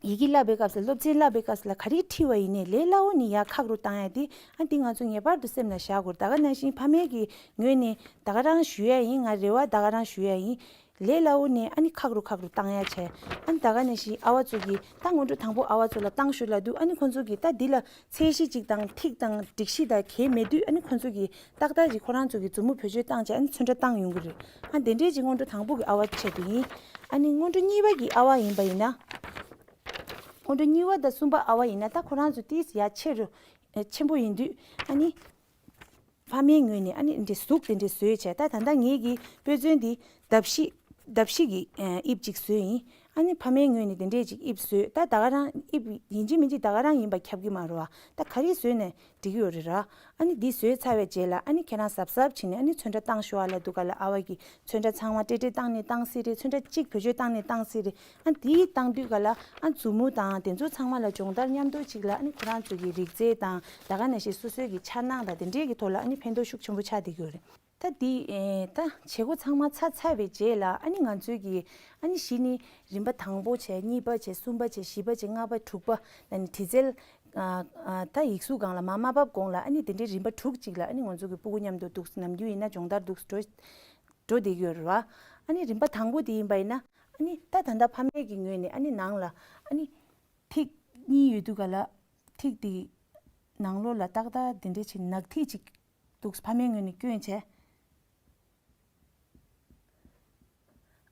ཡི་གེ་བསླབ་པའི་སྐབས་སུ་སློབ་ཚན་བསླབ་པའི་སྐབས་སུ་ལ་ག་རེ་ཁྲིད་པ་ཡིན་ནའི་ལས་སླ་བོ་ནི་ཡ་ཁག་རུ་བཏང་ཡ་དེ་ཨ་འདི་ང་ཚོ་ངེས་པར་དུ་སེམས་ལ་བཞག་དགོས། ད་ག་ནང་བཞིན་ཕ་མའི་གི་ངོས་ནས་ད་ག་རང་ཞུ་ཡ་ཡིན། ང་རེ་བ་ད་ག་རང་ཞུ་ཡ་ཡིན། ལས་སླ་བོ་ནས་ཨ་ནི་ཁག་རུ་ཁག་རུ་བཏང་ཡ་བྱས། ཨ་ནི་ད་ག་ནང་བཞིན་ཨ་བ་ཚོ་གིས་ད་སྔོན་འགྲོ་དང་པོ་ཨ་བ་ཚོ་ལ་བཏང་ཤོག་ལབ་དུས་ཨ་ནི་ཁོང་ཚོ་གིས་ད་འདི་ལ་ཚད་གཞི་གཅིག་དང་ཐིག་དང་སྒྲིག་གཞི་དང་གལ་མེད་དུས་ཨ་ནི་ཁོང་ཚོ་གིས་ཏག་ཏག་ཅིག་ཁོ་རང་ཚོ་གིས་མཛུབ་མོ་བེད་སྤྱོད་བཏང་བྱས་ཨ་ནི་ཚོན་ཁྲ་བཏང་ཡོང་གི་རེད། ཨ་དེ་འདྲས་ཅིག་སྔོན་འགྲོ་དང་པོ་གི་ཨ་བ་ཆེད་དུ་ཡིན། ཨ་ནི་སྔོན་འགྲོ་གཉིས་པ་གི་ཨ་བ་ཡིན་པ་ཡིན་ན། སྔོན་འགྲོ་གཉིས་པ་དང་གསུམ་པ་ཨ་བ་ཡིན་ན་ད་ཁོ་རང་ཚོ་ཏིས་ཡ་ཆེ་རུ་ཆེན་པོ་ཡིན་དུས་ཨ་ནི་ཕ་མའི་ངོས་ནས་ཨ་ནི་འདི་གཟུགས་དེ་འདྲས་བཟོས་བྱས། ད་ད་ལྟ་ངེད་ཀྱི་དཔེ་མཚོན་འདི་འདབ་བཞི་འདབ་བཞི་གི་དབྱིབས་ཅིག་བཟོས་ཡིན། ཨ་ནི་ཕ་མའི་ངོས་ནས་དེ་འདྲས་ཅིག་དབྱིབས་བཟོས། ད་ད་ག་རང་དབྱིབས་ཡིན་གཅིག་མིན་གཅིག་ད་ག་རང་ཡིན་པ་ཁྱབ་ཀྱི་མ་རེད་བ། ད་ག་རེ་བཟོས་ནས་འགྲིག་གི་ཡོད་རེད་ར། ཨ་ནི་འདི་བཟོས་ཚར་བའི་རྗེས་ལ་ཨ་ནི་ཁྱེད་རང་གཟབ་གཟབ་བྱས་ནས་ཨ་ནི་ཚོན་ཁྲ་བཏང་ཤོག་ཨ་ལབ་དུས་ག་ལ་ཨ་བ་གིས་ཚོན་ཁྲ་ཚང་མ་སྤྲེལ་སྤྲེལ་བཏང་ནས་བཏང་སྲིད་རེད། ཚོན་ཁྲ་གཅིག་བེད་སྤྱོད་བཏང་ནས་བཏང་སྲིད་རེད། ཨ་འདི་བཏང་དུས་ག་ལ་ཨ་མཛུབ་མོ་དང་དེ་ཚོ་ཚང་མ་ལ་སྦྱོང་བརྡར་མཉམ་དུ་གཅིག་ལ་ཨ་ནི་ཁོ་རང་ཚོ་གི་རིག་རྩལ་དང་ད་ག་ནང་བཞིན་སོ་སོའི་གི་འཆར་སྣང་དང་དེ་འདྲས་ཀྱི་ཐོག་ལ་ཨ་ནི་ཕན་ཐོགས་ཤུགས་ཆེན་པོ་ཆགས་བསྡད་ཀྱི་ཡོད་རེད། ད་འདི་ཨེ་ད་བྱེད་སྒོ་ཚང་མ་ཚར་ཚར་བའི་རྗེས་ལ་ཨ་ནི་ང་ཚོའི་གི་ཨ་ནི་གཞི་ནི་རིམ་པ་དང་པོ་བྱས། གཉིས་པ་བྱས། གསུམ་པ་བྱས། བཞི་པ་བྱས། ལྔ་པ། དྲུག་པ་ལ་ནི་དྲི་རྩལ་ཨ་ཨ་ད་ཡིག་གཟུགས་སྒང་ལ་མར་མ་བབས་གོང་ལ་ཨ་ནི་དེ་འདྲའི་རིམ་པ་དྲུག་ཅིག་ལ་ཨ་ནི་ང་ཚོ་གི་སྤུ་གུ་མཉམ་དུ་འདུག་ནམ་རྒྱུན་ཡིན་ན་སྦྱོང་བརྡར་འདུག་འགྲོ་འགྲོ་བསྡད་ཀྱི་ཡོད་རེད་བ། ཨ་ནི་རིམ་པ་དང་པོ་དེ་ཡིན་པ་ཡིན་ན་ཨ་ནི་ད་ད་ལྟ་ཕ་མའི་གི་ངོས་ནས་ཨ་ནི་ནང་ལ་ཨ་ནི་ཐིག་གཉིས་ཡོད་དུས་ག་ལ་ཐིག་དེ་ནང་ལོགས་ལ་ཏག་ཏག་དེ་འདྲའི་ཆེ་ནག་ཐིག་ཅིག་འདུག་ཕ་མའི་ངོས་ནས་སྐྱོན་བྱས།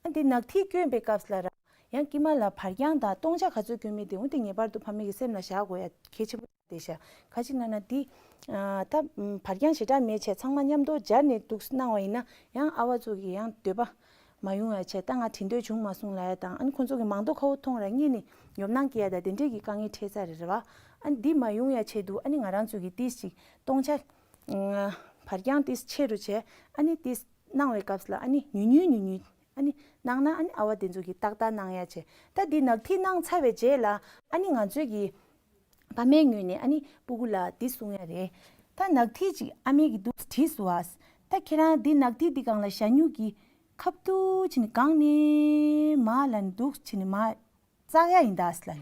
ཨ་འདི་ནག་ཐིག་སྐྱོན་པའི་སྐབས་ལ་ར་ཡང་དཀྱིལ་མ་ལ་བར་རྐྱང་དང་སྟོང་ཆ་ག་ཚོད་སྐྱོན་མིན་དེ་འོན་ཏེ་ངེས་པར་དུ་ཕ་མའི་གི་སེམས་ལ་བཞག་དགོས་ཡ་གལ་ཆེན་པོ་རེད་ཤག་ག་ཅི་ན་ན་འདི་ཨ་ད་བར་རྐྱང་ཞེ་དྲག་མེད་བྱས་ཚང་མ་མཉམ་དུ་སྦྱར་ནས་འདུག་གནང་བ་ཡིན་ན་ཡང་ཨ་བ་ཚོ་གི་ཡང་འདོད་པ་མ་ཡོང་ཡ་བྱས། ད་ང་བྲིས་འདོད་བྱུང་མ་སོང་ལབ་ཡ་དང་། ཨ་ནི་ཁོང་ཚོ་གི་མང་དོ་ཁ་བོ་མཐོང་ར་གཉིས་ནི་ཉོབ་སྣང་སྐྱེ་ཡ་ད་དེ་འདྲས་ཀྱི་དཀའ་ངལ་འཕྲད་ཚར་རེད་རེད་བ། ཨ་ནི་འདི་མ་ཡོང་ཡ་ཆེད་དུ་ཨ་ནི་ང་རང་ཚོ་གི་ཏིས་ཅིག་སྟོང་ཆ་བར་རྐྱང་ཏིས་ཆེ་རུ་བྱས། ཨ་ནི་ཏིས་གནང་བའི་སྐབས་ལ་ཨ་ནི་ཉུང་ཉུང་ཉུང་ཉུང་ཨ་ནི་གནང་ན་ཨ་ནི་ཨ་བ་དེ་ཚོ་གིས་ཏག་ཏག་གནང་ཡ་བྱས། ད་འདི་ནག་ཐིག་གནང་ཚར་བའི་རྗེས་ལ་ཨ་ནི་ང་ཚོའི་གི་ཕ་མའི་ངོས་ནས་ཨ་ནི་སྤུ་གུ་ལ་འདི་གསུང་ཡ་རེད། ད་ནག་ཐིག་ཅིག་ཨ་མའི་གི་འདུག་བྲིས་སོང་བ། ད་ཁྱེད་རང་འདི་ནག་ཐིག་འདི་སྒང་ལ་ཞ་སྨྱུག་གི་ཁབ་ཏུ་བྱས་ནས་གང་ནས་མར་ལ་ནི་འདུག་བྱས་ནས་མར་བཙག་ཡ་ཡིན་ད་ཟེར་ལབ་ནས།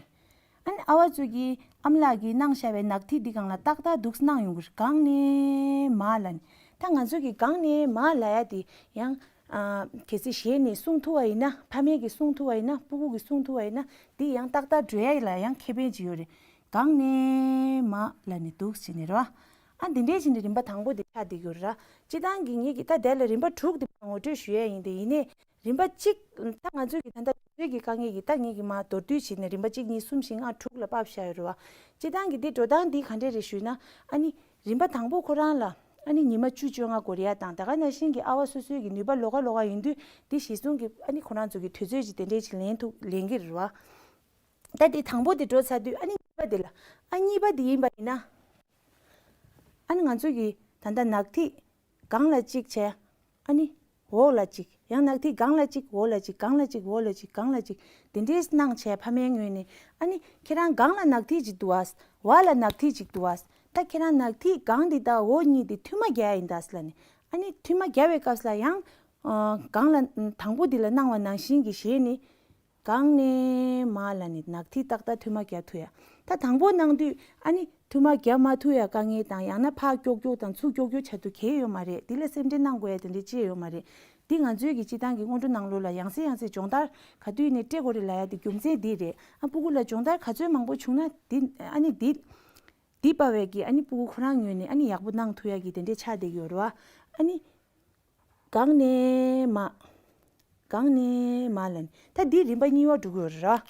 ཨ་ནི་ཨ་བ་ཚོ་གིས་ཨ་མ་ལགས་ཀྱིས་གནང་བཞག་པའི་ནག་ཐིག་འདི་སྒང་ལ་ཏག་ཏག་འདུག་གནང་ཡོང་གི་རེད། གང་ནས་མར་ལབ་ནས། ད་ང་ཚོ་གིས་གང་ནས་མར་ལབ་ཡ་དེ་ཡང་ཨ་གལ་སྲིད་ཞལ་ནས་གསུང་ཐུབ་པ་ཡིན་ན། ཕ་མས་ཀྱིས་གསུང་ཐུབ་པ་ཡིན་ན། སྤུ་གུ་གིས་གསུང་ཐུབ་པ་ཡིན་ན། འདི་ཡང་ཏག་ཏག་འགྲོ་ཡ་ལ་ཡང་ཁེ་ཕན་ཅིག་ཡོད་རེད། གང་ནས་མར་ལབ་ནས་འདུག་ཟེར་ནས་རེད་བ། ཨ་འདི་འདྲས་བྱས་ནས་རིམ་པ་དང་པོ་དེ་ཆགས་བསྡད་ཡོད་རེད་ར། སྤྱིར་བཏང་གི་ངེད་ཀྱིས་ད་དེ་ལ་རིམ་པ་དྲུག་དེ་ངོ་སྤྲོད་ཞུ་ཡ་ཡིན། དེ་ཡིན་ནའི་རིམ་པ་གཅིག་ད་ང་ཚོས་ཀྱི་ད་ལྟ་དུས་ཚོད་ཀྱི་དཀའ་ངལ་གྱིས་ད་ངེད་ཀྱིས་མར་མདོར་བསྡུས་བྱས་ནས་རིམ་པ་གཅིག་གཉིས་གསུམ་བཞི་ལྔ་དྲུག་ལ་ཕབ་བཞག་ཡོད་རེད་བ། སྤྱིར་བཏང་གི་འདི་འགྲོ་སྟངས་འདི་ག་འདྲས་རེད་ཞུས་ན། ཨ་ནི་རིམ་པ་དང་པོ་ཁོ་རང་ལ་ ཨ་ནི་ཉི་མ་བཅུ་བཅོ་ལྔ་འགོར་ཡ་དང་། ད་ག་ནང་བཞིན་གྱི་ཨ་བ་སོ་སོའི་གི་ནུས་པ་ལོགས་ཀ་ལོགས་ཀ་ཡིན་དུས་དེ་གཞི་བཟུང་གི་ཨ་ནི་ཁོ་རང་ཚོ་གི་དུས་ཚོད་ཅིག་དེ་འདྲས་ཅིག་ལེན་ཐུབ་ལེན་གྱི་རེད་བ། ད་དེ་དང་པོ་དེ་འགྲོ་ཚར་དུས་ཨ་ནི་གཉིས་པ་དེ་ལ། ཨ་གཉིས་པ་དེ་ཡིན་པ་ཡིན་ན། ཨ་ནི་ང་ཚོ་གི་ད་ལྟ་ནག་ཐིག་སྒང་ལ་གཅིག་བྱས། ཨ་ནི་འོག་ལ་གཅིག་ཡང་ནག་ཐིག་སྒང་ལ་གཅིག་འོག་ལ་གཅིག་སྒང་ལ་གཅིག་འོག་ལ་གཅིག་སྒང་ལ་གཅིག་དེ་འདྲའི་གནང་བྱས་ཕ་མའི་ངོས་ནས། ཨ་ནི་ཁྱེད་རང་སྒང་ལ་ནག་ཐིག་ཅིག་འདུག་ཨ། འོག་ལ་ནག་ཐིག་ཅིག་འདུག་ཨ། ད་ཁྱེད་རང་ནག་ཐིག་སྒང་འདི་དང་འོག་གཉིས་འདི་མཐུད་མ་རྒྱག་ཡ་ཡིན་ད་ཟེར་ལབ་ནས། ཨ་ནི་མཐུད་མ་རྒྱག་པའི་སྐབས་ལ་ཡང་། ཨ། སྒང་ལ་དང་པོ་འདི་ལ་གནང་བ་ནང་བཞིན་གྱི་ཞལ་ནི། སྒང་ནས་མར་ལ་ནི་ནག་ཐིག་ཏག་ཏག་མཐུད་མ་རྒྱག་ཐུབ་ཡ། ད་དང་པོ་གནང་དུས་ཨ་ནི་མཐུད་མ་རྒྱག་མ་ཐུབ་ཡ་དཀའ་ངལ་དང་། ཡང་ན་ཕར་ཀྱོག་ཀྱོག་དང་ཚུར་ཀྱོག་ཀྱོག་ཆགས་དུས་གལ་ཡོད་མ་རེད། འདི་ལ་སེམས་ཁྲལ་གནང་དགོས་ཡ་དེ་འདྲ་ཅི་ཡང་ཡོད་མ་རེད། འདི་ང་ཚོའི་གི་སྤྱི་བཏང་གི་སྔོན་འགྲོ་ནང་ལོགས་ལ་ཡང་སེ་ཡང་སེ་སྦྱོང་བརྡར་ག་དུས་ནས་སྤྲད་དགོས་རེད་ལབ་ཡ་དེ་རྒྱུ་མཚན་འདི་རེད། ཨ། སྤུ་གུ་ལ་སྦྱོང་བརྡར་ག་ཚོད་མང་པོ་བྱུང་ན་འདི་ཨ་ནི་འདི་འདི་པ་བས་ཀྱི་ཨ་ནི་སྤུ་གུ་ཁོ་རང་ངོས་ནས་ཨ་ནི་ཡག་པོ་གནང་ཐུབ་ཡ་གི་དེ་འདྲས་ཆགས་བསྡད་ཀྱི་ཡོད་རེད་བ། ཨ་ནི། སྒང་ནས་མར། སྒང་ནས་མར་ལ་ནི། ད་འདི་རིམ་པ་གཉིས་པ་འགྲོ་གི་ཡོད་རེད་ར།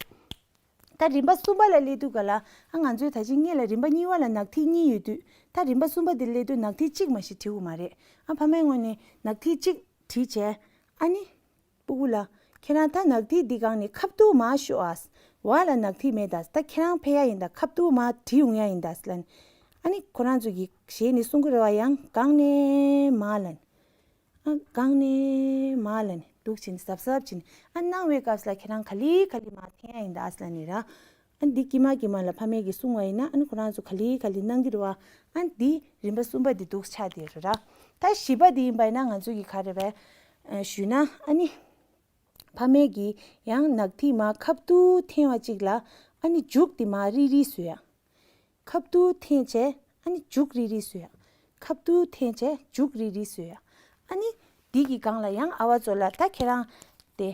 ད་རིམ་པ་གསུམ་པ་ལ་སླེབས་དུས་ག་ལ། ཨ། ང་ཚོའི་ད་ཅི་སྔས་ལ་རིམ་པ་གཉིས་པ་ལ་ནག་ཐིག་གཉིས་ཡོད་དུས། ད་རིམ་པ་གསུམ་པ་འདི་སླེབས་དུས་ནག་ཐིག་གཅིག་མ་ཞིག་བྲིས་དགོས་མ་རེད། ཨ། ཕ་མའི་ངོས་ནས་ནག་ཐིག་གཅིག་བྲིས་བྱས། ཨ་ནི། སྤུ་གུ་ལ། ཁྱེད་རང་ད་ནག་ཐིག་འདི་སྒང་ནས་ཁ་ཐུག་མར་ཤོག་ཨ། འོག་ལ་ནག་ཐིག་མེད་ད། ད་ཁྱེད་རང་ཕེབས་ཡ་ཡིན་ད། ཁ་ཐུག་མར་བྲིས་ཡོང་ཡ་ཡིན་ད་ཟེར་ལབ་ནས། ཨ་ནི་ཁོ་རང་ཚོ་གི་ཞལ་ནས་གསུང་གི་རེད་བ། ཡང་སྒང་ནས་མར་ལ་ནི། ཨ། སྒང་ནས་མར་ལ་ནི་འདུག་བྱས་ནས་གཟབ་གཟབ་བྱས་ནས། ཨ། གནང་བའི་སྐབས་ལ་ཁྱེད་རང་ག་ལེ་ག་ལེ་མར་འཐེན་ཡ་ཡིན་ད་ཟེར་ལབ་ནས་ར། ཨ། འདི་དཀྱིལ་མ་དཀྱིལ་མ་ལ་ཕ་མས་ཀྱིས་གསུང་བ་ཡིན་ན། ཨ་ནི་ཁོ་རང་ཚོ་ག་ལེ་ག་ལེ་གནང་གི་རེད་བ། ཨ། འདི་རིམ་པ་གསུམ་པ་འདི་འདུག་ཆགས་བསྡད་རེད་ར། ད་བཞི་པ་འདི་ཡིན་པ་ཡིན་ན་ང་ཚོ་གི་ག་རེ་བས། ཨ། ཞུས་ན་ཨ་ནི། ཕ་མས་ཀྱིས་ཡང་ནག་ཐིག་མར་ཁ་ཐུག་འཐེན་པ་གཅིག་ལ། ཨ་ནི་མཇུག་འདི་མར་རིལ་རིལ་བཟོ་ཡ། ཁ་ཐུག་འཐེན་བྱས། ཨ་ནི་མཇུག་རིལ་རིལ་བཟོ་ཡ། ཁ་ཐུག་འཐེན་བྱས་མཇུག་རིལ་རིལ་བཟོ་ཡ། ཨ་ནི་འདི་གི་སྒང་ལ་ཡང་ཨ་བ་ཚོ་ལ། ད་ཁྱེད་རང་དེ་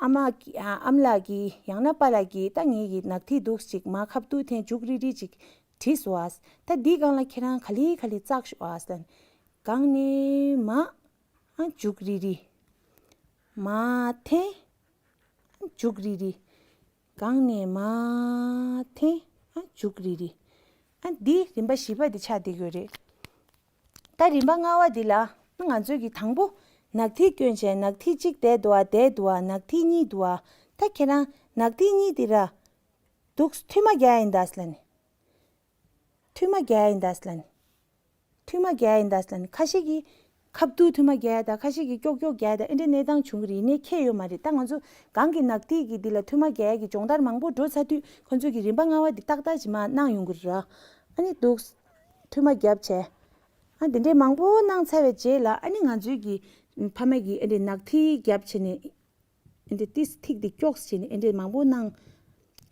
ཨ་མ་གི། ཨ། ཨ་མ་ལགས་ཀྱིས་ཡང་ན་པཱ་ལགས་ཀྱིས་ད་ངེད་ཀྱི་ནག་ཐིག་འདུག་ཅིག་མར་ཁ་ཐུག་འཐེན་མཇུག་རིལ་རིལ་ཅིག་བྲིས་སོང་ཨ། ད་འདི་སྒང་ལ་ཁྱེད་རང་ག་ལེ་ག་ལེ་བཙགས་ཤོག་ཨ་ཟེར། སྒང་ནས་མར། ཨ། མཇུག་རིལ་རིལ། མར་འཐེན། མཇུག་རིལ་རིལ། སྒང་ནས་མར་འཐེན། ཨ། མཇུག་རིལ་རིལ། ཨ། འདི་རིམ་པ་བཞི་པ་འདི་ཆགས་བསྡད་ཀྱི་ཡོད་རེད། ད་རིམ་པ་ལྔ་པ་འདི་ལ་ང་ཚོས་ཀྱི་དང་པོ་ནག་ཐིག་བསྐྱོན་བྱས། ནག་ཐིག་གཅིག་བསྡད་འདུག་ཨ། བསྡད་འདུག་ཨ། ནག་ཐིག་གཉིས་འདུག་ཨ། ད་ཁྱེད་རང་ནག་ཐིག་གཉིས་འདི་ར་འདུག་མཐུད་མ་རྒྱག་ཡིན་ད་ཟེར་ལབ་ནས། མཐུད་མ་རྒྱག་ཡིན་ད་ཟེར་ལབ་ནས། མཐུད་མ་རྒྱག་ཡིན་ད་ཟེར་ལབ་ནས། ཁ་ཤས་ཀྱིས་ཁ་ཐུག་མཐུད་མ་རྒྱག་ཡ་དང་། ཁ་ཤས་ཀྱིས་ཀྱོག་ཀྱོག་རྒྱག་ཡ་དང་། ཨེ་འདྲའི་གནས་སྟངས་བྱུང་གི་རེད། ཡིན་ནའི་ཁྱད་ཡོད་མ་རེད། ད་ང་ཚོ་སྒང་གི་ནག་ཐིག་གི་འདི་ལ་མཐུད་མ་རྒྱག་ཡ་གི་སྦྱོང་བརྡར་མང་པོ་འགྲོ་ཚར་དུས། ཁོ་ཚོས་ཀྱི་རིམ་པ་ལྔ་པ་འདི་ཏག་ཏག་ཅིག་མར་གནང་ཡོང་གི་རེད་ར། ཨ་ནི་འདུག་མཐུད་མ་རྒྱབ་བྱས། ཨ། འདི་འདྲའི་མང་པོ་གནང་ཚར་བའི་རྗེས་ལ། ཨ་ནི་ང་ཚོས་ཀྱི་ཕ་མས་ཀྱིས་ཨེ་འདྲའི་ནག་ཐིག་རྒྱབ་བྱས་ནས། ཨེ་འདྲའི་ཏིས་ཐིག་འདི་ཀྱོག་བྱས་ནས་ཨེ་འདྲའི་མང་པོ་གནང་།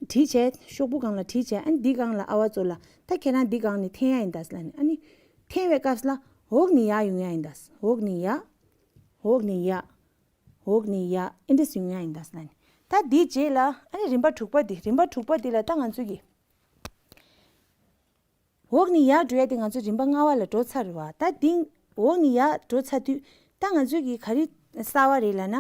བྲིས་བྱས། ཤོག་བུ་སྒང་ལ་བྲིས་བྱས། ཨ་ནི་འདི་སྒང་ལ་ཨ་བ་ཚོ་ལ། ད་ཁྱེད་རང་འདི་སྒང་ནས་འཐེན་ཡ་ཡིན་ད་ཟེར་ལབ་ནས། ཨ་ནི་འཐེན་པའི་སྐབས་ལ་འོག་ནས་ཡར་ཡོང་ཡ་ཡིན་ད། འོག་ནས་ཡར། འོག་ནས་ཡར། འོག་ནས་ཡར། ཨེ་འདྲས་ཡོང་ཡ་ཡིན་ད་ཟེར་ལབ་ནས། ད་འདིའི་རྗེས་ལ་ཨ་ནི་རིམ་པ་དྲུག་པ་འདི། རིམ་པ་དྲུག་པ་འདི་ལ་ད་ང་ཚོས་ཀྱི། འོག་ནས་ཡར་འགྲོ་ཡ་དེ་ང་ཚོ་རིམ་པ་ལྔ་པ་ལ་འགྲོ་ཚར་རེད་བ། ད་འདི་འོག་ནས་ཡར་འགྲོ་ཚར་དུས། ད་ང་ཚོས་ཀྱི་ག་རེ་གསར་བ་རེད་ལབ་ན།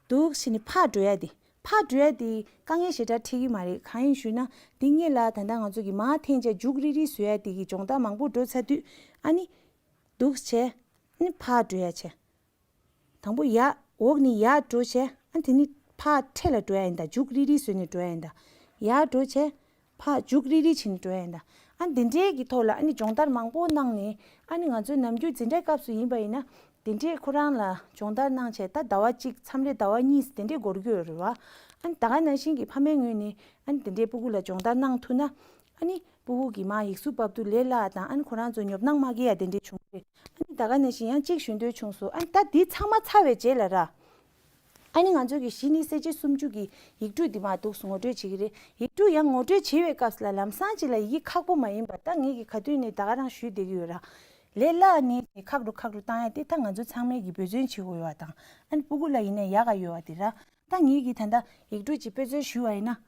འདུག་བྱས་ནས་ཕར་འགྲོ་ཡ་དེ། ཕར་འགྲོ་ཡ་དེ་དཀའ་ངལ་ཞེ་དྲག་འཕྲད་ཀྱི་མ་རེད། གང་ཡིན་ཞུས་ན། འདི་སྔས་ལ་ད་ལྟ་ང་ཚོ་གི་མར་འཐེན་བྱས་མཇུག་རིལ་རིལ་བཟོ་ཡ་དེ་གི་སྦྱོང་བརྡར་མང་པོ་འགྲོ་ཚར་དུས། ཨ་ནི་འདུག་བྱས། ཨ་ནི་ཕར་འགྲོ་ཡ་བྱས། དང་པོ་ཡར། འོག་ནས་ཡར་འགྲོ་བྱས། ཨ། དེ་ནི་ཕར་འཕྲལ་ལ་འགྲོ་ཡ་ཡིན་ད། མཇུག་རིལ་རིལ་བཟོས་ནས་འགྲོ་ཡ་ཡིན་ད། ཡར་འགྲོ་བྱས། ཕར་མཇུག་རིལ་རིལ་བྱས་ནས་འགྲོ་ཡ་ཡིན་ད། ཨ། འདི་འདྲའི་གི་ཐོག་ལ་ཨ་ནི་སྦྱོང་བརྡར་མང་པོ་གནང་ནས། ཨ་ནི་ང་ཚོའི་ནམ་རྒྱུན་འཛིན་གྲྭའི་སྐབས་སུ་ཡིན་པ་ཡིན་ན། དེ་འདྲའི་ཁོ་རང་ལ་སྦྱོང་བརྡར་གནང་བྱས། ད་ཟླ་བ་གཅིག་མཚམས་རེ་ཟླ་བ་གཉིས་དེ་འདྲའི་འགོར་གྱི་ཡོད་རེད་བ། ཨ་ནི་ད་ག་ནང་བཞིན་གྱི་ཕ་མའི་ངོས་ནས་ཨ་ནི་དེ་འདྲའི་སྤུ་གུ་ལ་སྦྱོང་བརྡར་གནང་ཐུབ་ན། ཨ་ནི་སྤུ་གུ་གིས་མར་ཡིག་གཟུགས་ཕབ་དུས་ལས་སླ་དང་། ཨ་ནི་ཁོ་རང་ཚོ་ཉོབ་སྣང་མ་སྐྱེ་ཡ་དེ་འདྲ་བྱུང་རེད། ཨ་ནི་ད་ག་ནང་བཞིན་ཡང་གཅིག་ཞུ་འདོད་བྱུང་སོང་། ཨ་ནི་ད་འདི་ཚང་མ་ཚར་བའི་རྗེས་ལ་ར། ཨ་ནི་ང་ཚོ་གི་གཞི་ནི་གསལ་བྱེད་སུམ་ཅུ་གི་ཡིག་འབྲུ་འདི་མར་འདུག་སེ་ངོ་སྤྲོད་བྱེད་ཀྱི་རེད། ཡིག་འབྲུ་ཡང་ངོ་སྤྲོད་བྱེད་པའི་སྐབས་ལ་ལམ་སང་ཅིག་ལ་ཡི་གེ་ཁག་པོ་མ་ཡིན་པ། ད་ངེད་ཀྱིས་ག་དུས་ནས་ད་ག་རང་ཞུས་བསྡད་ཀྱི་ཡོད་ར། ལས་སླ་ནི་ཁག་རུ་ཁག་རུ་བཏང་ཡ་དེ་ད་ང་ཚོ་ཚང་མས་ཀྱིས་འབད་བརྩོན་བྱེད་དགོས་ཡོད་པ་དང་། ཨ་ནི་སྤུ་གུ་ལ་ཡིན་ན་ཡག་ག་ཡོད་པ་དེ་ར། ད་ངེད་ཀྱིས་ད་ལྟ་ཡིག་འབྲུ་ཅིག་དཔེ་མཚོན་ཞུས་པ་ཡིན་ན།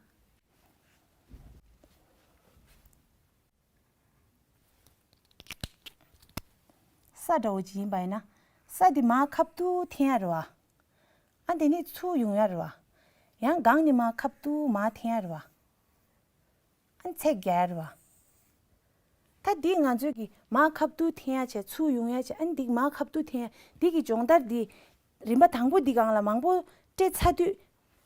ས་འདྲ་བོ་ཅིག་ཡིན་པ་ཡིན་ན། ས་དེ་མར་ཁ་ཐུག་འཐེན་ཡ་རེད་བ། ཨ། དེ་ནས་ཚུར་ཡོང་ཡ་རེད་བ། ཡང་སྒང་ནས་མར་ཁ་ཐུག་མར་འཐེན་ཡ་རེད་བ། ཨ། ཚིགས་རྒྱག་ཡ་རེད་བ། ད་འདི་ང་ཚོས་ཀྱི་མར་ཁ་བསྡུ་འཐེན་ཡ་བྱས། ཚུར་ཡོང་ཡ་བྱས། ཨ་ནི་འདི་མར་ཁ་བསྡུ་འཐེན་ཡ། འདི་གི་སྦྱོང་བརྡར་འདི་རིམ་པ་དང་པོ་འདི་སྒང་ལ་མང་པོ་སྤྲད་ཚར་དུས།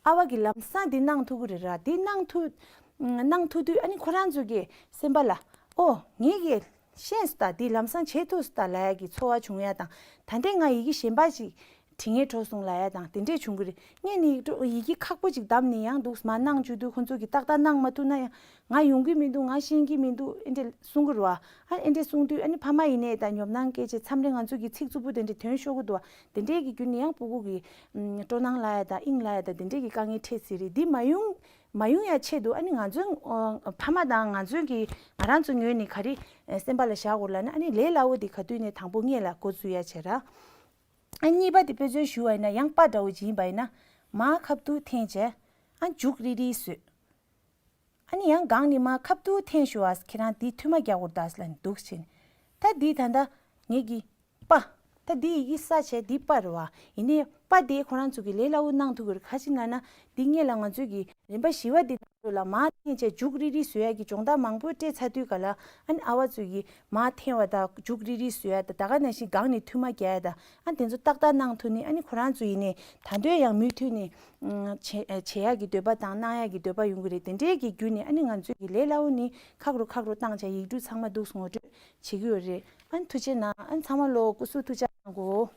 ཨ་བ་གི་ལམ་སང་འདི་གནང་ཐུབ་ཀྱི་རེད་ར། འདི་གནང་ཐུབ་གནང་ཐུབ་དུས། ཨ་ནི་ཁོ་རང་ཚོ་གི་སེམས་པ་ལ། ཨོ། ངེད་ཀྱིས་ཤེས་སོང་ད། འདི་ལམ་སང་བྱེད་ཐུབ་སོང་ད་ལབ་ཡ་གི་ཚོར་བ་བྱུང་ཡ་དང་། ད་ལྟའི་ང་ཡི་གེ་གཞན་པ་ཞིག་འབྲི་སྙིང་བྲོ་སོང་ལབ་ཡ་དང་དེ་འདྲས་བྱུང་གི་རེད། ངས་ནི་ཡིག་ཡིག་གེ་ཁག་པོ་ཅིག་བདམས་ནས་ཡང་འདུག་མར་གནང་བཅུག་དུས། ཁོ་ཚོ་གིས་ཏག་ཏག་གནང་མ་ཐུབ་ན་ཡང་། ང་ཡོང་གི་མི་འདུག་ང་ཤེས་ཀྱི་མི་འདུག་ཨེ་འདྲས་གསུང་གི་རེད་བ། ཨ་ཨེ་འདྲས་གསུང་དུས། ཨ་ནི་ཕ་མ་ཡིན་ནའི་ད་ཉོབ་སྣང་སྐྱེ་བྱས། མཚམས་རེ་ང་ཚོ་གི་ཚིག་རྩུབ་པོ་དེ་འདྲས་ཐོན་ཤོར་གི་འདུག་བ། དེ་འདྲས་ཀྱི་བརྒྱུད་ནས་ཡང་སྤུ་གུ་གི་ཨམ། སྤྲོ་སྣང་ལབ་ཡ་དང་དབྱིངས་ལབ་ཡ་དང་དེ་འདྲས་ཀྱི་དཀའ་ངལ་འཕྲད་སྲིད་རེད། འདི་མ་ཡོང་མ་ཡོང་ཡ་ཆེད་དུ། ཨ་ནི་ང་ཚོའི་ཨ། ཕ་མ་དང་ང་ཚོའི་གི་ང་རང་ཚོ་ངོས་ནས་ག་རེ་སེམས་པ་ལ་བཞག་དགོས་ལབ་ན། ཨ་ནི་ལས་སླ་བོ་འདི་ག་དུས་ནས་དང་པོ་སྔོན་ལ་འགོ་འཛུགས་ཡ་བྱས་ར། ཨ་གཉིས་པ་དེ་དཔེ་མཚོན་ཞུ་བ་ཡིན་ན། ཡང་པ་འདྲ་བོ་ཅིག་ཡིན་པ་ཡིན་ན། མར་ཁ་བསྡུ་འཐེན་བྱས། ཨ་མཇུག་རིལ་རིལ་བཟོས། ཨ་ནི་ཡང་སྒང་ནས་མར་ཁ་བསྡུ་འཐེན་ཞུ་བ། ཁྱེད་རང་འདི་མཐུད་མ་རྒྱག་དགོས་རེད་ད་ལབ་ནས་འདུག་བྱས་ནས། ད་འདི་ད་ལྟ་ངེད་ཀྱི་པ། ད་འདི་ཡི་གེ་གསལ་བྱས་འདི་པ་རེད་བ། ཡིན་ནའི་པ་དེ་ཁོ་རང་ཚོ་གིས་ལས་སླ་བོ་གནང་ཐུབ་ཀྱི་རེད། ག་ཅི་ལབ་ན། འདི་སྔོན་ལ་ང་ཚོས་ཀྱི་རིམ་པ་བཞི་པ་འདི་ནང་ལ་མར་འཐེན་བྱས་མཇུག་རིལ་རིལ་བཟོ་ཡ་གི་སྦྱོང་བརྡར་མང་པོ་སྤྲད་ཚར་དུས་ག་ལ། ཨ་ནི་ཨ་བ་ཚོས་ཀྱི་མར་འཐེན་པ་དང་མཇུག་རིལ་རིལ་བཟོ་ཡ་དང་། ད་ག་ནང་བཞིན་སྒང་ནས་མཐུད་མ་རྒྱག་ཡ་དང་། ཨ་དེ་ཚོ་ཏག་ཏག་གནང་ཐུབ་ནས། ཨ་ནི་ཁོ་རང་ཚོ་ཡིན་ནའི་ད་དུང་ཡང་མུ་མཐུད་ནས་ཨ་བྱེད་བྱེད་ཡ་གི་འདོད་པ་དང་གནང་ཡ་གི་འདོད་པ་ཡོང་གི་རེད། དེ་འདྲའི་གི་བརྒྱུད་ནས་ཨ་ནི་ང་ཚོས་ཀྱི་ལས་སླ་བོ་ནི་ཁག་རུ་ཁག་རུ་བཏང་བྱས། ཡིག་འབྲུ་ཚང་མ་འདུག་སེ་ངོ་སྤྲོད་བྱེད་ཀྱི་ཡོད་རེད། ཨ་ནི་ཐུགས་རྗེ་གནང་། ཨ་ནི་ཚང་མ་ལོ་སྐུ་གཟུགས་ཐུགས་ཅག་གནང་གོ།